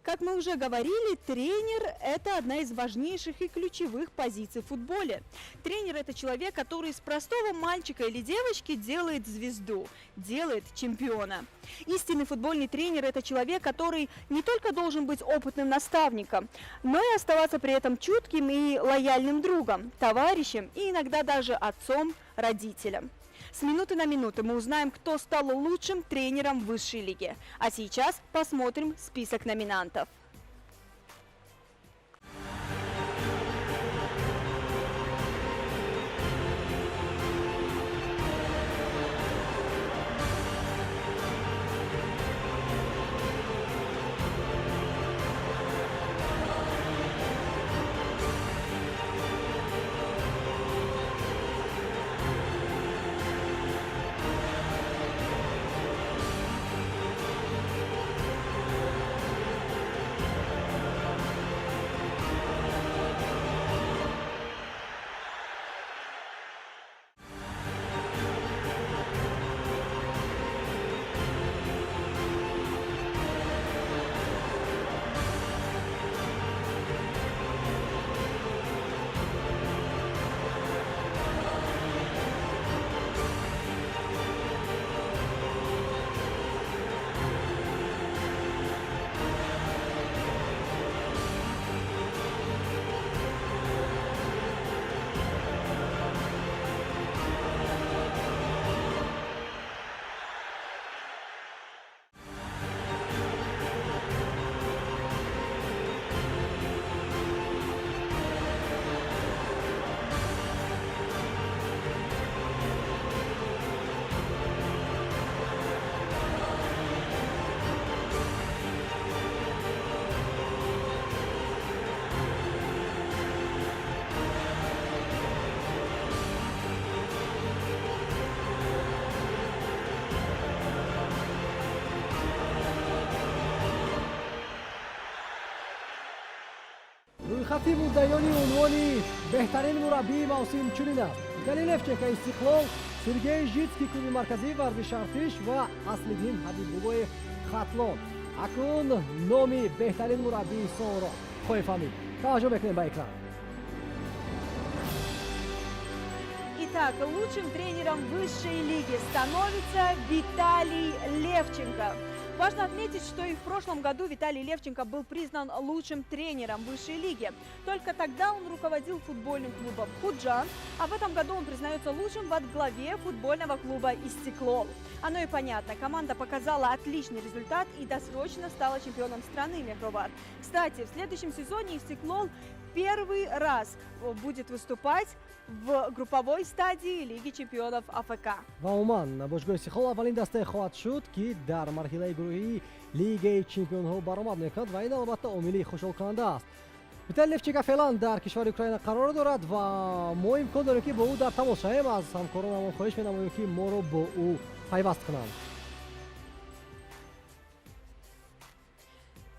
Как мы уже говорили, тренер – это одна из важнейших и ключевых позиций в футболе. Тренер – это человек, который из простого мальчика или девочки делает звезду, делает чемпиона. Истинный футбольный тренер – это человек, который не только должен быть опытным наставником, но и оставаться при этом чутким и лояльным другом, товарищем и иногда даже отцом, родителем. С минуты на минуту мы узнаем, кто стал лучшим тренером высшей лиги. А сейчас посмотрим список номинантов.
Рӯйхати муддаиёни унвони беҳтарин мураббии мавсим чунин аст: Виталий Левченко, Истиқлол, Сергей Житский, клуби марказии варзиши Артиш, ва Аслиддин Ҳабибуллоев, Хатлон. Акнун номи беҳтарин мураббии солро хоҳем фаҳмид. Таваҷҷӯҳ мекунем ба экран.
Итак, лучшим тренером высшей лиги становится Виталий Левченко. Важно отметить, что и в прошлом году Виталий Левченко был признан лучшим тренером высшей лиги. Только тогда он руководил футбольным клубом «Худжанд», а в этом году он признается лучшим во главе футбольного клуба «Истиклол». Оно и понятно, команда показала отличный результат и досрочно стала чемпионом страны Мехровар. Кстати, в следующем сезоне «Истиклол» первый раз будет выступать в групповой стадии Лиги чемпионов АФК.
Ва умуман, бошгоҳи Истиқлол аввалин дастае хоҳад шуд, ки дар марҳилаи гурӯҳии Лигаи чемпионҳо баромад мекунад, ва ин албатта омили хушҳолкунанда аст. Виталий Левченко феълан дар кишвари Украина қарор дорад ва мо имкон дорем, ки бо ӯ дар тамос шавем. Аз ҳамкоронамон хоҳиш менамоем, ки моро бо ӯ пайваст кунанд.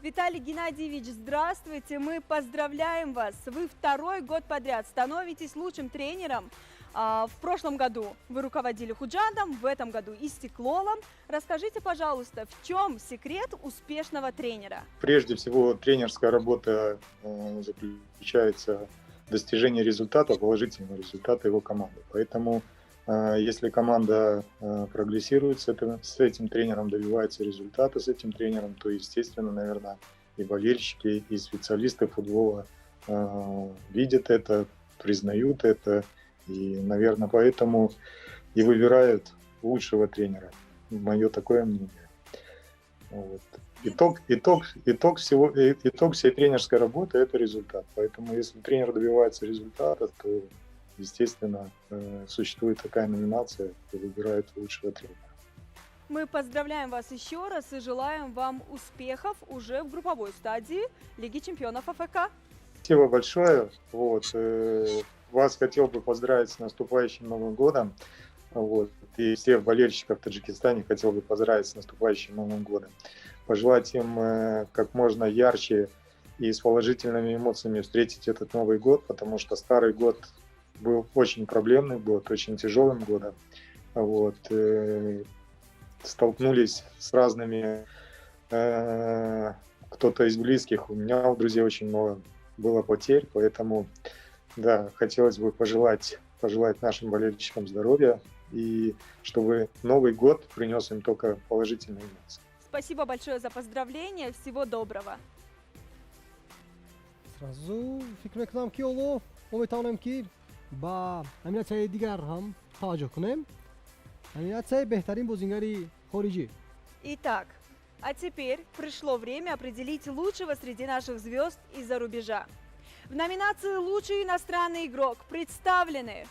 Виталий Геннадьевич, здравствуйте! Мы поздравляем вас! Вы второй год подряд становитесь лучшим тренером. В прошлом году вы руководили Худжандом, в этом году Истиклолом. Расскажите, пожалуйста, в чем секрет успешного тренера?
Прежде всего, тренерская работа заключается в достижении результата, положительного результата его команды. Поэтому, если команда прогрессирует с этим тренером, добивается результата с этим тренером, то, естественно, наверное, и болельщики, и специалисты футбола видят это, признают это. И, наверное, поэтому и выбирают лучшего тренера. Мое такое мнение. Вот. Итог всей тренерской работы – это результат. Поэтому если тренер добивается результата, то, естественно, существует такая номинация, где выбирают лучшего тренера.
Мы поздравляем вас еще раз и желаем вам успехов уже в групповой стадии Лиги чемпионов АФК.
Спасибо большое. Вот. Вас хотел бы поздравить с наступающим Новым годом. Вот. И всех болельщиков в Таджикистане хотел бы поздравить с наступающим Новым годом. Пожелать им как можно ярче и с положительными эмоциями встретить этот Новый год, потому что старый год был очень проблемный год, очень тяжелым годом. Вот. Столкнулись с разными, кто-то из близких, у меня у друзей очень много было потерь, поэтому, да, хотелось бы пожелать нашим болельщикам здоровья и чтобы Новый год принес им только положительные эмоции.
Спасибо большое за поздравления, всего доброго.
Сразу фикр мекунам, ки ҳоло мо метавонем, ки ба номинатсияи дигар ҳам таваҷҷӯҳ кунем, номинатсияи беҳтарин бозингари хориҷӣ.
Итак, а теперь пришло время определить лучшего среди наших звезд из-за рубежа. В номинации «Лучший иностранный игрок» представлены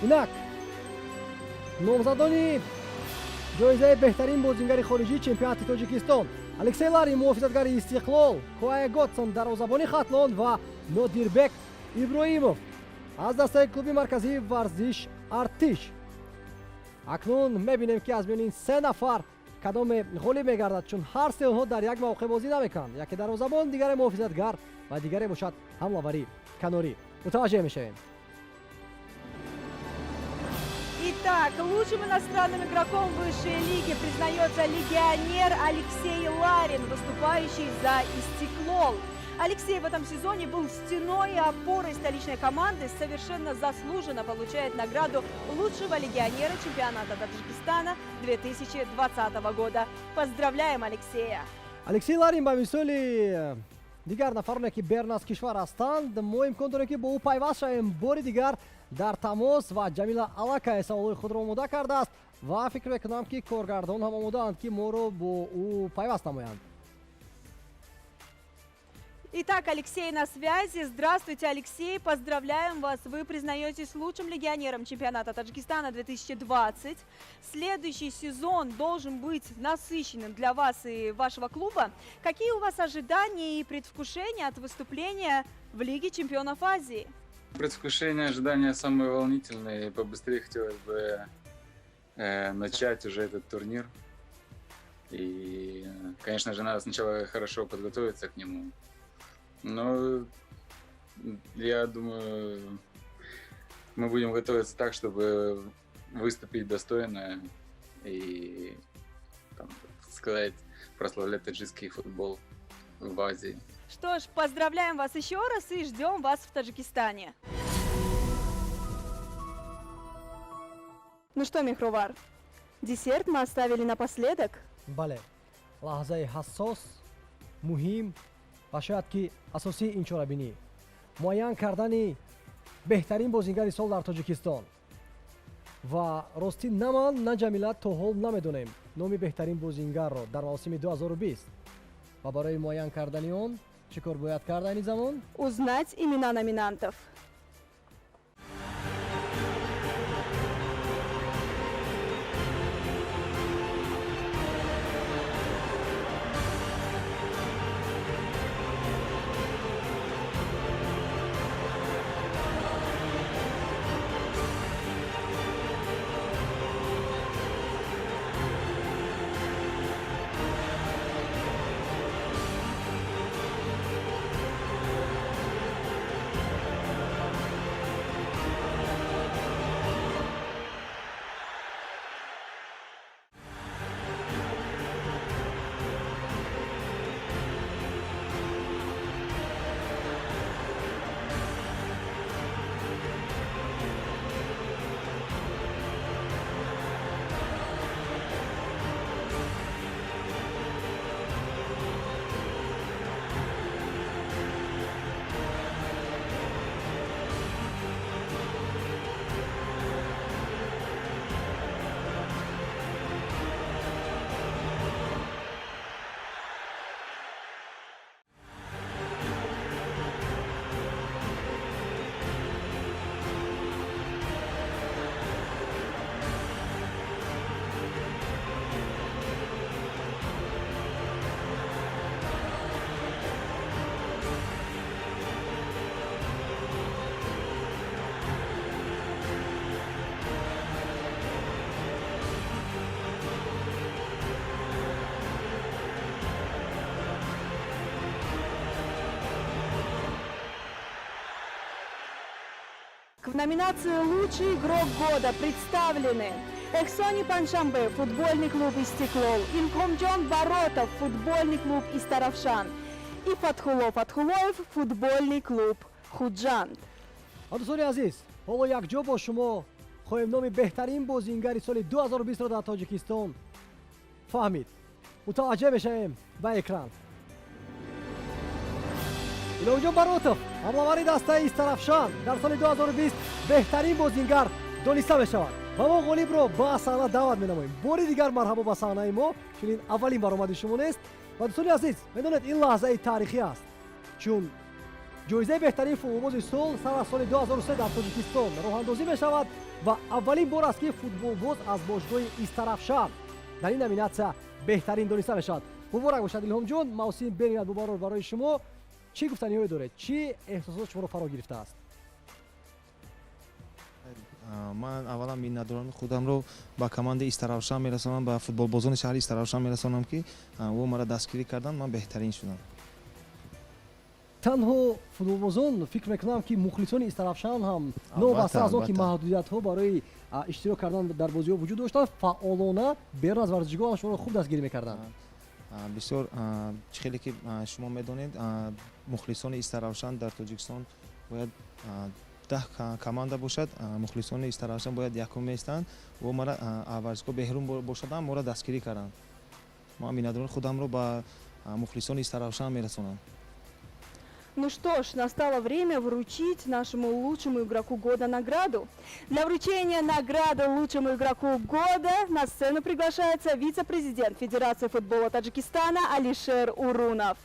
Инак номзадони ҷоизаи беҳтарин бозингари хориҷии чемпионати Тоҷикистон: Алексей Ларин, муҳофизатгари Истиқлол, Куае Годсон, дарвозабони Хатлон, ва Нодирбек Иброҳимов аз дастаи клуби марказии варзиш Артиш. Акнун мебинем, ки аз миёни ин се нафар кадоме ғолиб мегардад, чун ҳар се онҳо дар як мавқеъ бозӣ намекунанд: яке дарвозабон, дигаре муҳофизатгар ва дигаре бошад ҳамлавари канорӣ. Мутаваҷҷеҳ мешавем.
Итак, лучшим иностранным игроком высшей лиги признается легионер Алексей Ларин, выступающий за «Истиклол». Алексей в этом сезоне был стеной и опорой столичной команды, совершенно заслуженно получает награду лучшего легионера чемпионата Таджикистана 2020 года. Поздравляем Алексея!
Алексей Ларин ба мисоли дигар нафароне, ки берун аз кишвар ҳастанд, мо имкон дорем, ки бо ӯ пайваст шавем бори дигар дар тамос, ва Ҷамила аллакай саволҳои худро омода кардааст, ва фикр мекунам, ки коргардон ҳам омодаанд, ки моро бо ӯ пайваст намоянд.
Итак, Алексей на связи. Здравствуйте, Алексей. Поздравляем вас. Вы признаетесь лучшим легионером чемпионата Таджикистана 2020. Следующий сезон должен быть насыщенным для вас и вашего клуба. Какие у вас ожидания и предвкушения от выступления в Лиге чемпионов Азии?
Предвкушение, ожидания самые волнительные. Побыстрее хотелось бы начать уже этот турнир. И, конечно же, надо сначала хорошо подготовиться к нему. Но я думаю, Мы будем готовиться так, чтобы выступить достойно и, там, так сказать, прославлять таджикский футбол в Азии.
Что ж, поздравляем вас еще раз и ждем вас в Таджикистане. Ну что, Мехровар, десерт мы оставили напоследок.
Бале, лаҳзаи ҳассос, муҳим ва шояд ки асосии ин чорабинӣ, муайян кардани беҳтарин бозингари сол дар Тоҷикистон. Ва ростӣ, на ман, на Ҷамила то ҳол намедонем номи беҳтарин бозингарро дар мавсими 2020. Ва барои муайян кардани он чӣ кор бояд кард айни замон?
Узнать имена номинантов. В номинации «Лучший игрок года» представлены Эхсони Паншамбе, футбольный клуб «Истиклол», Илҳомҷон Баротов, футбольный клуб «Истаравшан» и Фатхулло Фатхуллоев, футбольный клуб «Худжанд».
Дӯстони азиз, ҳоло якҷо бо шумо хоҳем номи беҳтарин бозингари соли 2020-ро дар Тоҷикистон фаҳмид. Мутаваҷҷеҳ мешавем ба экран. Илҳомҷон Баротов, ҳамлавари дастаи Истарафшан, дар соли 2020 беҳтарин бозингар дониста мешавад. Ва мо ғолибро ба саҳна даъват менамоем. Бори дигар марҳабо ба саҳнаи мо, чун ин аввалин баромади шумо нест. Ва дӯстони азиз, медонед, ин лаҳзаи таърихӣ аст, чун ҷоизаи беҳтарин футболбози сол сар аз соли 2003 дар Тоҷикистон роҳандозӣ мешавад ва аввалин бор аст, ки футболбоз аз бошгоҳи Истарафшан дар ин номинатсия беҳтарин дониста мешавад. Муборак бошад, Илҳомҷон, мавсим бениҳоят мубаррор барои шумо. Чӣ гуфтаниҳое доред, чӣ эҳсосот шуморо фаро гирифтааст?
Ман аввалан миннатдорони худамро ба командаи Истаравшан мерасонам, ба футболбозони шаҳри Истаравшан мерасонам, ки ӯ маро дастгирӣ карданд, ман беҳтарин шудам.
Танҳо футболбозон, фикр мекунам, ки мухлисони Истаравшан ҳам, новобаста аз он ки маҳдудиятҳо барои иштирок кардан дар бозиҳо вуҷуд доштанд, фаъолона берун аз варзишгоҳ шуморо хуб дастгирӣ мекарданд.
Бисёр, чӣ хеле ки шумо медонед, мухлисони Истаравшан дар Тоҷикистон бояд 10 команда бошад, мухлисони Истаравшан бояд якум меистанд. Во мара варзишгоҳ беҳрум бошадам, моро дастгирӣ карданд. Ман миннатдорони худамро ба мухлисони Истаравшан мерасонам.
Ну что ж, настало время вручить нашему лучшему игроку года награду. Для вручения награды лучшему игроку года на сцену приглашается вице-президент Федерации футбола Таджикистана Алишер Урунов.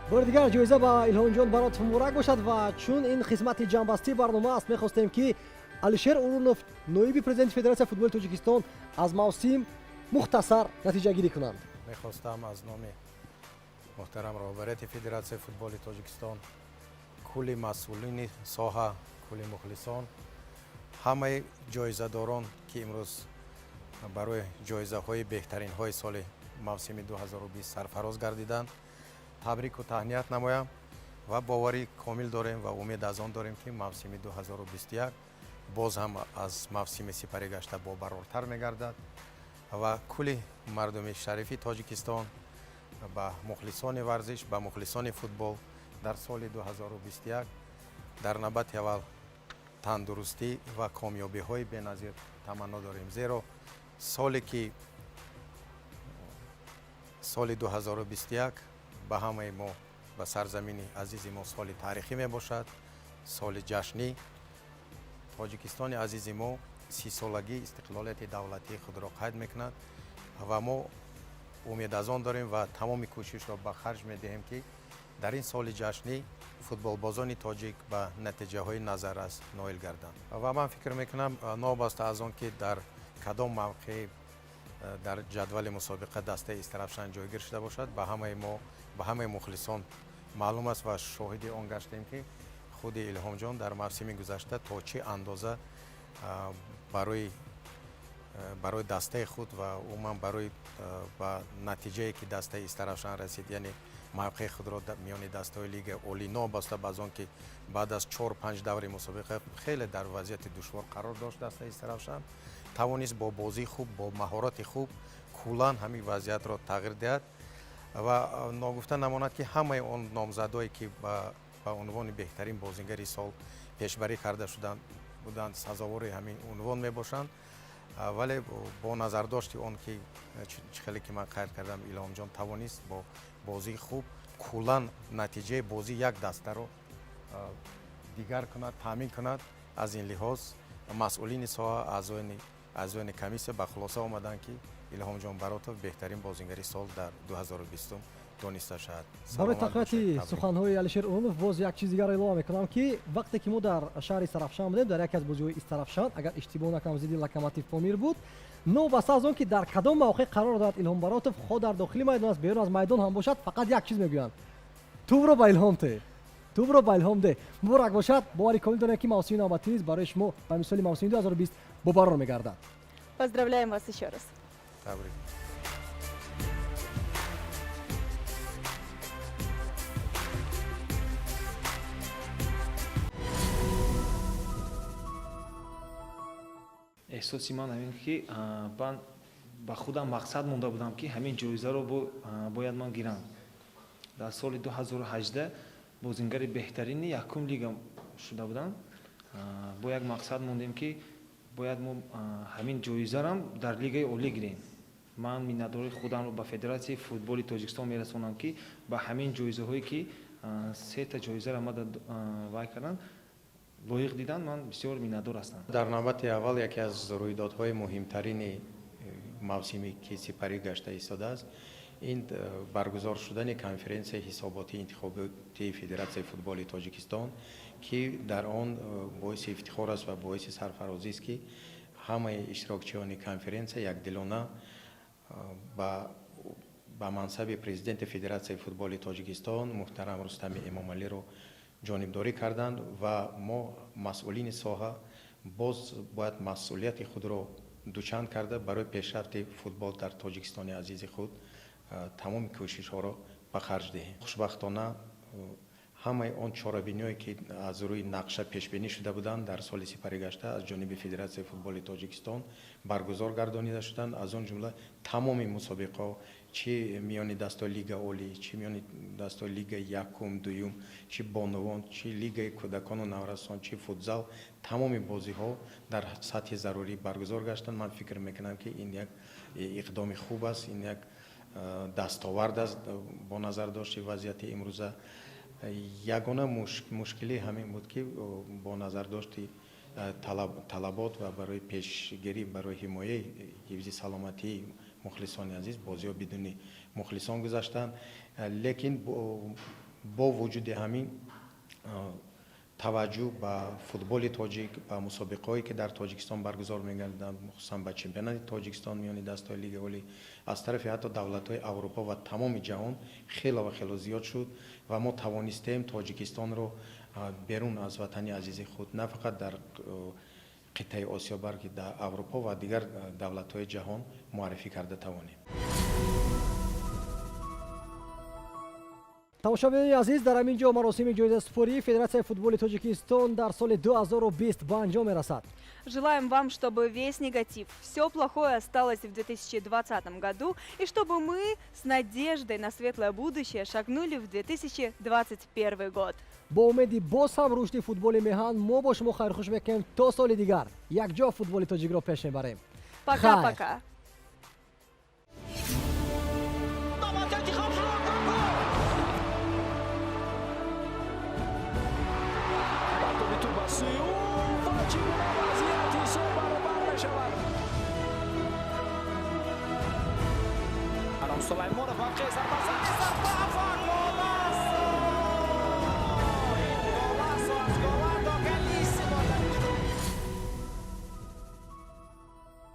Бори дигар ҷоиза ба Илҳомҷон Баротов муборак бошад. Ва чун ин хизмати ҷамъбастии барнома аст, мехостем, ки Алишер Урунов, ноиби президенти Федератсияи футболи Тоҷикистон, аз мавсим мухтасар натиҷагирӣ кунанд.
Мехостам аз номи Муҳтарам роҳбарияти Федератсияи футболи Тоҷикистон, кулли масъулини соҳа, кулли мухлисон, ҳамаи ҷоизадорон, ки имрӯз барои ҷоизаҳои беҳтаринҳои соли мавсими 2020 сарфароз гардиданд, табрику таҳният намоям ва боварӣ комил дорем ва умед аз он дорем, ки мавсими 2021 боз ҳам аз мавсими сипарӣ гашта бобарортар мегардад ва кулли мардуми шарифи Тоҷикистон ба мухлисони варзиш, ба мухлисони футбол дар соли 2021 дар навбати аввал тандурустӣ ва комёбиҳои беназир таманно дорем, зеро соле ки соли 2021 ба ҳамаи мо, ба сарзамини азизи мо соли таърихӣ мебошад, соли ҷашнӣ. Тоҷикистони азизи мо 30-солагии истиқлолияти давлатии худро қайд мекунад ва мо умед аз он дорем ва тамоми кӯшишро ба харҷ медиҳем, ки дар ин соли ҷашнӣ футболбозони тоҷик ба натиҷаҳои назаррас ноил гарданд. Ва ман фикр мекунам, новобаста аз он ки дар кадом мавқеъ дар ҷадвали мусобиқа дастаи Истарафшан ҷойгир шуда бошад, ба ҳамаи мо, ба ҳамаи мухлисон маълум аст ва шоҳиди он гаштем, ки худи Илҳомҷон дар мавсими гузашта то чӣ андоза барои дастаи худ ва умуман барои ба натиҷае, ки дастаи Истарафшан расид, яъне мавқеи худро миёни дастаҳои лигаи олӣ, новобаста ба аз он ки баъд аз 4-5 даври мусобиқа хеле дар вазъияти душвор қарор дошт, дастаи Истарафшан тавонист бо бозии хуб, бо маҳорати хуб куллан ҳамин вазъиятро тағйир диҳад. Ва ногуфта намонад, ки ҳамаи он номзадое, ки ба унвони беҳтарин бозингари сол пешбарӣ карда шуданд буданд, сазовори ҳамин унвон мебошанд. Вале бо назардошти он ки чӣ хеле ки ман қайд кардам, Илҳомҷон тавонист бо бозии хуб куллан натиҷаи бозии як дастаро дигар кунад, таъмин кунад. Аз ин лиҳоз масъулини соҳа, аъзоёни комиссия ба хулоса омаданд, ки Илҳомҷон Баротов беҳтарин бозингари сол дар 2020 дониста шавад.
Барои тақвияти суханҳои Алишер Урунов боз як чиз дигарро илова мекунам, ки вақте ки мо дар шаҳри Истарафшан будем, дар яке аз бозиҳои Истарафшан, агар иштибоҳ накунам, зидди Локомотив Помир буд, новобаста аз он ки дар кадом мавқеъ қарор дорад Илҳом Баротов, хо дар дохили майдон аст, берун аз майдон ҳам бошад, фақат як чиз мегӯянд: тӯбро ба Илҳом те, тӯбро ба Илҳом де. Муборак бошад, бовари комил дорем, ки мавсими навбатӣ низ барои шумо ба мисоли мавсими 2020 бобарор мегардад.
Поздравляем вас еще раз.
Табрик.
Эҳсоси ман ҳамин, ки ман ба худам мақсад монда будам, ки ҳамин ҷоизаро бояд ман гирам. Дар соли 2018 бозингари беҳтарини якум лига шуда будам. Бо як мақсад мондем, ки бояд мо ҳамин ҷоизарам дар лигаи олӣ гирем. Ман миннатдории худамро ба Федератсияи футболи Тоҷикистон мерасонам, ки ба ҳамин ҷоизаҳое, ки сета ҷоизаро ма вай карданд, лоиқ дидан, ман бисёр миннатдор ҳастам.
Дар навбати аввал яке аз рӯйдодҳои муҳимтарини мавсиме, ки сипарӣ гашта истодааст, ин баргузор шудани конференсияи ҳисоботии интихоботии Федератсияи футболи Тоҷикистон, ки дар он боиси ифтихор аст ва боиси сарфарозист, ки ҳамаи иштирокчиёни конференсия якдилона ба мансаби президенти Федератсияи футболи Тоҷикистон муҳтарам Рустами Эмомалиро ҷонибдорӣ карданд. Ва мо, масъулини соҳа, боз бояд масъулияти худро дучанд карда, барои пешрафти футбол дар Тоҷикистони азизи худ тамоми кӯшишҳоро ба харҷ диҳем. Хушбахтона, ҳамаи он чорабиниҳое, ки аз рӯи нақша пешбинӣ шуда буданд, дар соли сипаригашта аз ҷониби Федератсияи футболи Тоҷикистон баргузор гардонида шуданд. Аз он ҷумла тамоми мусобиқаҳо, чӣ миёни дастҳои лига олӣ, чӣ миёни дастҳои лигаи якум, дуюм, чӣ бонувон, чӣ лигаи кӯдакону наврасон, чӣ футзал, тамоми бозиҳо дар сатҳи зарурӣ баргузор гаштанд. Ман фикр мекунам, ки ин як иқдоми хуб аст, ин як дастовард аст бо назардошти вазъияти имрӯза. Ягона мушкилӣ ҳамин буд, ки бо назардошти талабот ва барои пешгирӣ, барои ҳимояи ҳифзи саломатии мухлисони азиз бозиҳо бидуни мухлисон гузаштанд. Лекин бо вуҷуди ҳамин Таваҷҷӯҳ ба футболи тоҷик, ба мусобиқаҳое, ки дар Тоҷикистон баргузор мегарданд, хусусан ба чемпионати Тоҷикистон миёни дастаҳои Лигаи Олӣ аз тарафи ҳатто давлатҳои Аврупо ва тамоми ҷаҳон хело ва хело зиёд шуд ва мо тавонистем Тоҷикистонро берун аз ватани азизи худ, на фақат дар қитъаи Осиё, балки дар Аврупо ва дигар давлатҳои ҷаҳон муаррифӣ карда тавонем.
Тамошобинони азиз, дар ҳамин ҷо маросими ҷоизасупории Федератсияи футболи Тоҷикистон дар соли 2020 ба анҷом мерасад.
Желаем вам, чтобы весь негатив, все плохое осталось в 2020 году и чтобы мы с надеждой на светлое будущее шагнули в 2021 год.
Бо умеди боз ҳам рушди футболи меҳан мо бо шумо хайрхуш мекунем то соли дигар. Якҷо футболи тоҷикро пеш мебарем.
Пока-пока.
Чӣ гуна вазъият, ҳисоб баробар мешавад. Арон Сулаймонов, мавқеи зарба, зарба ва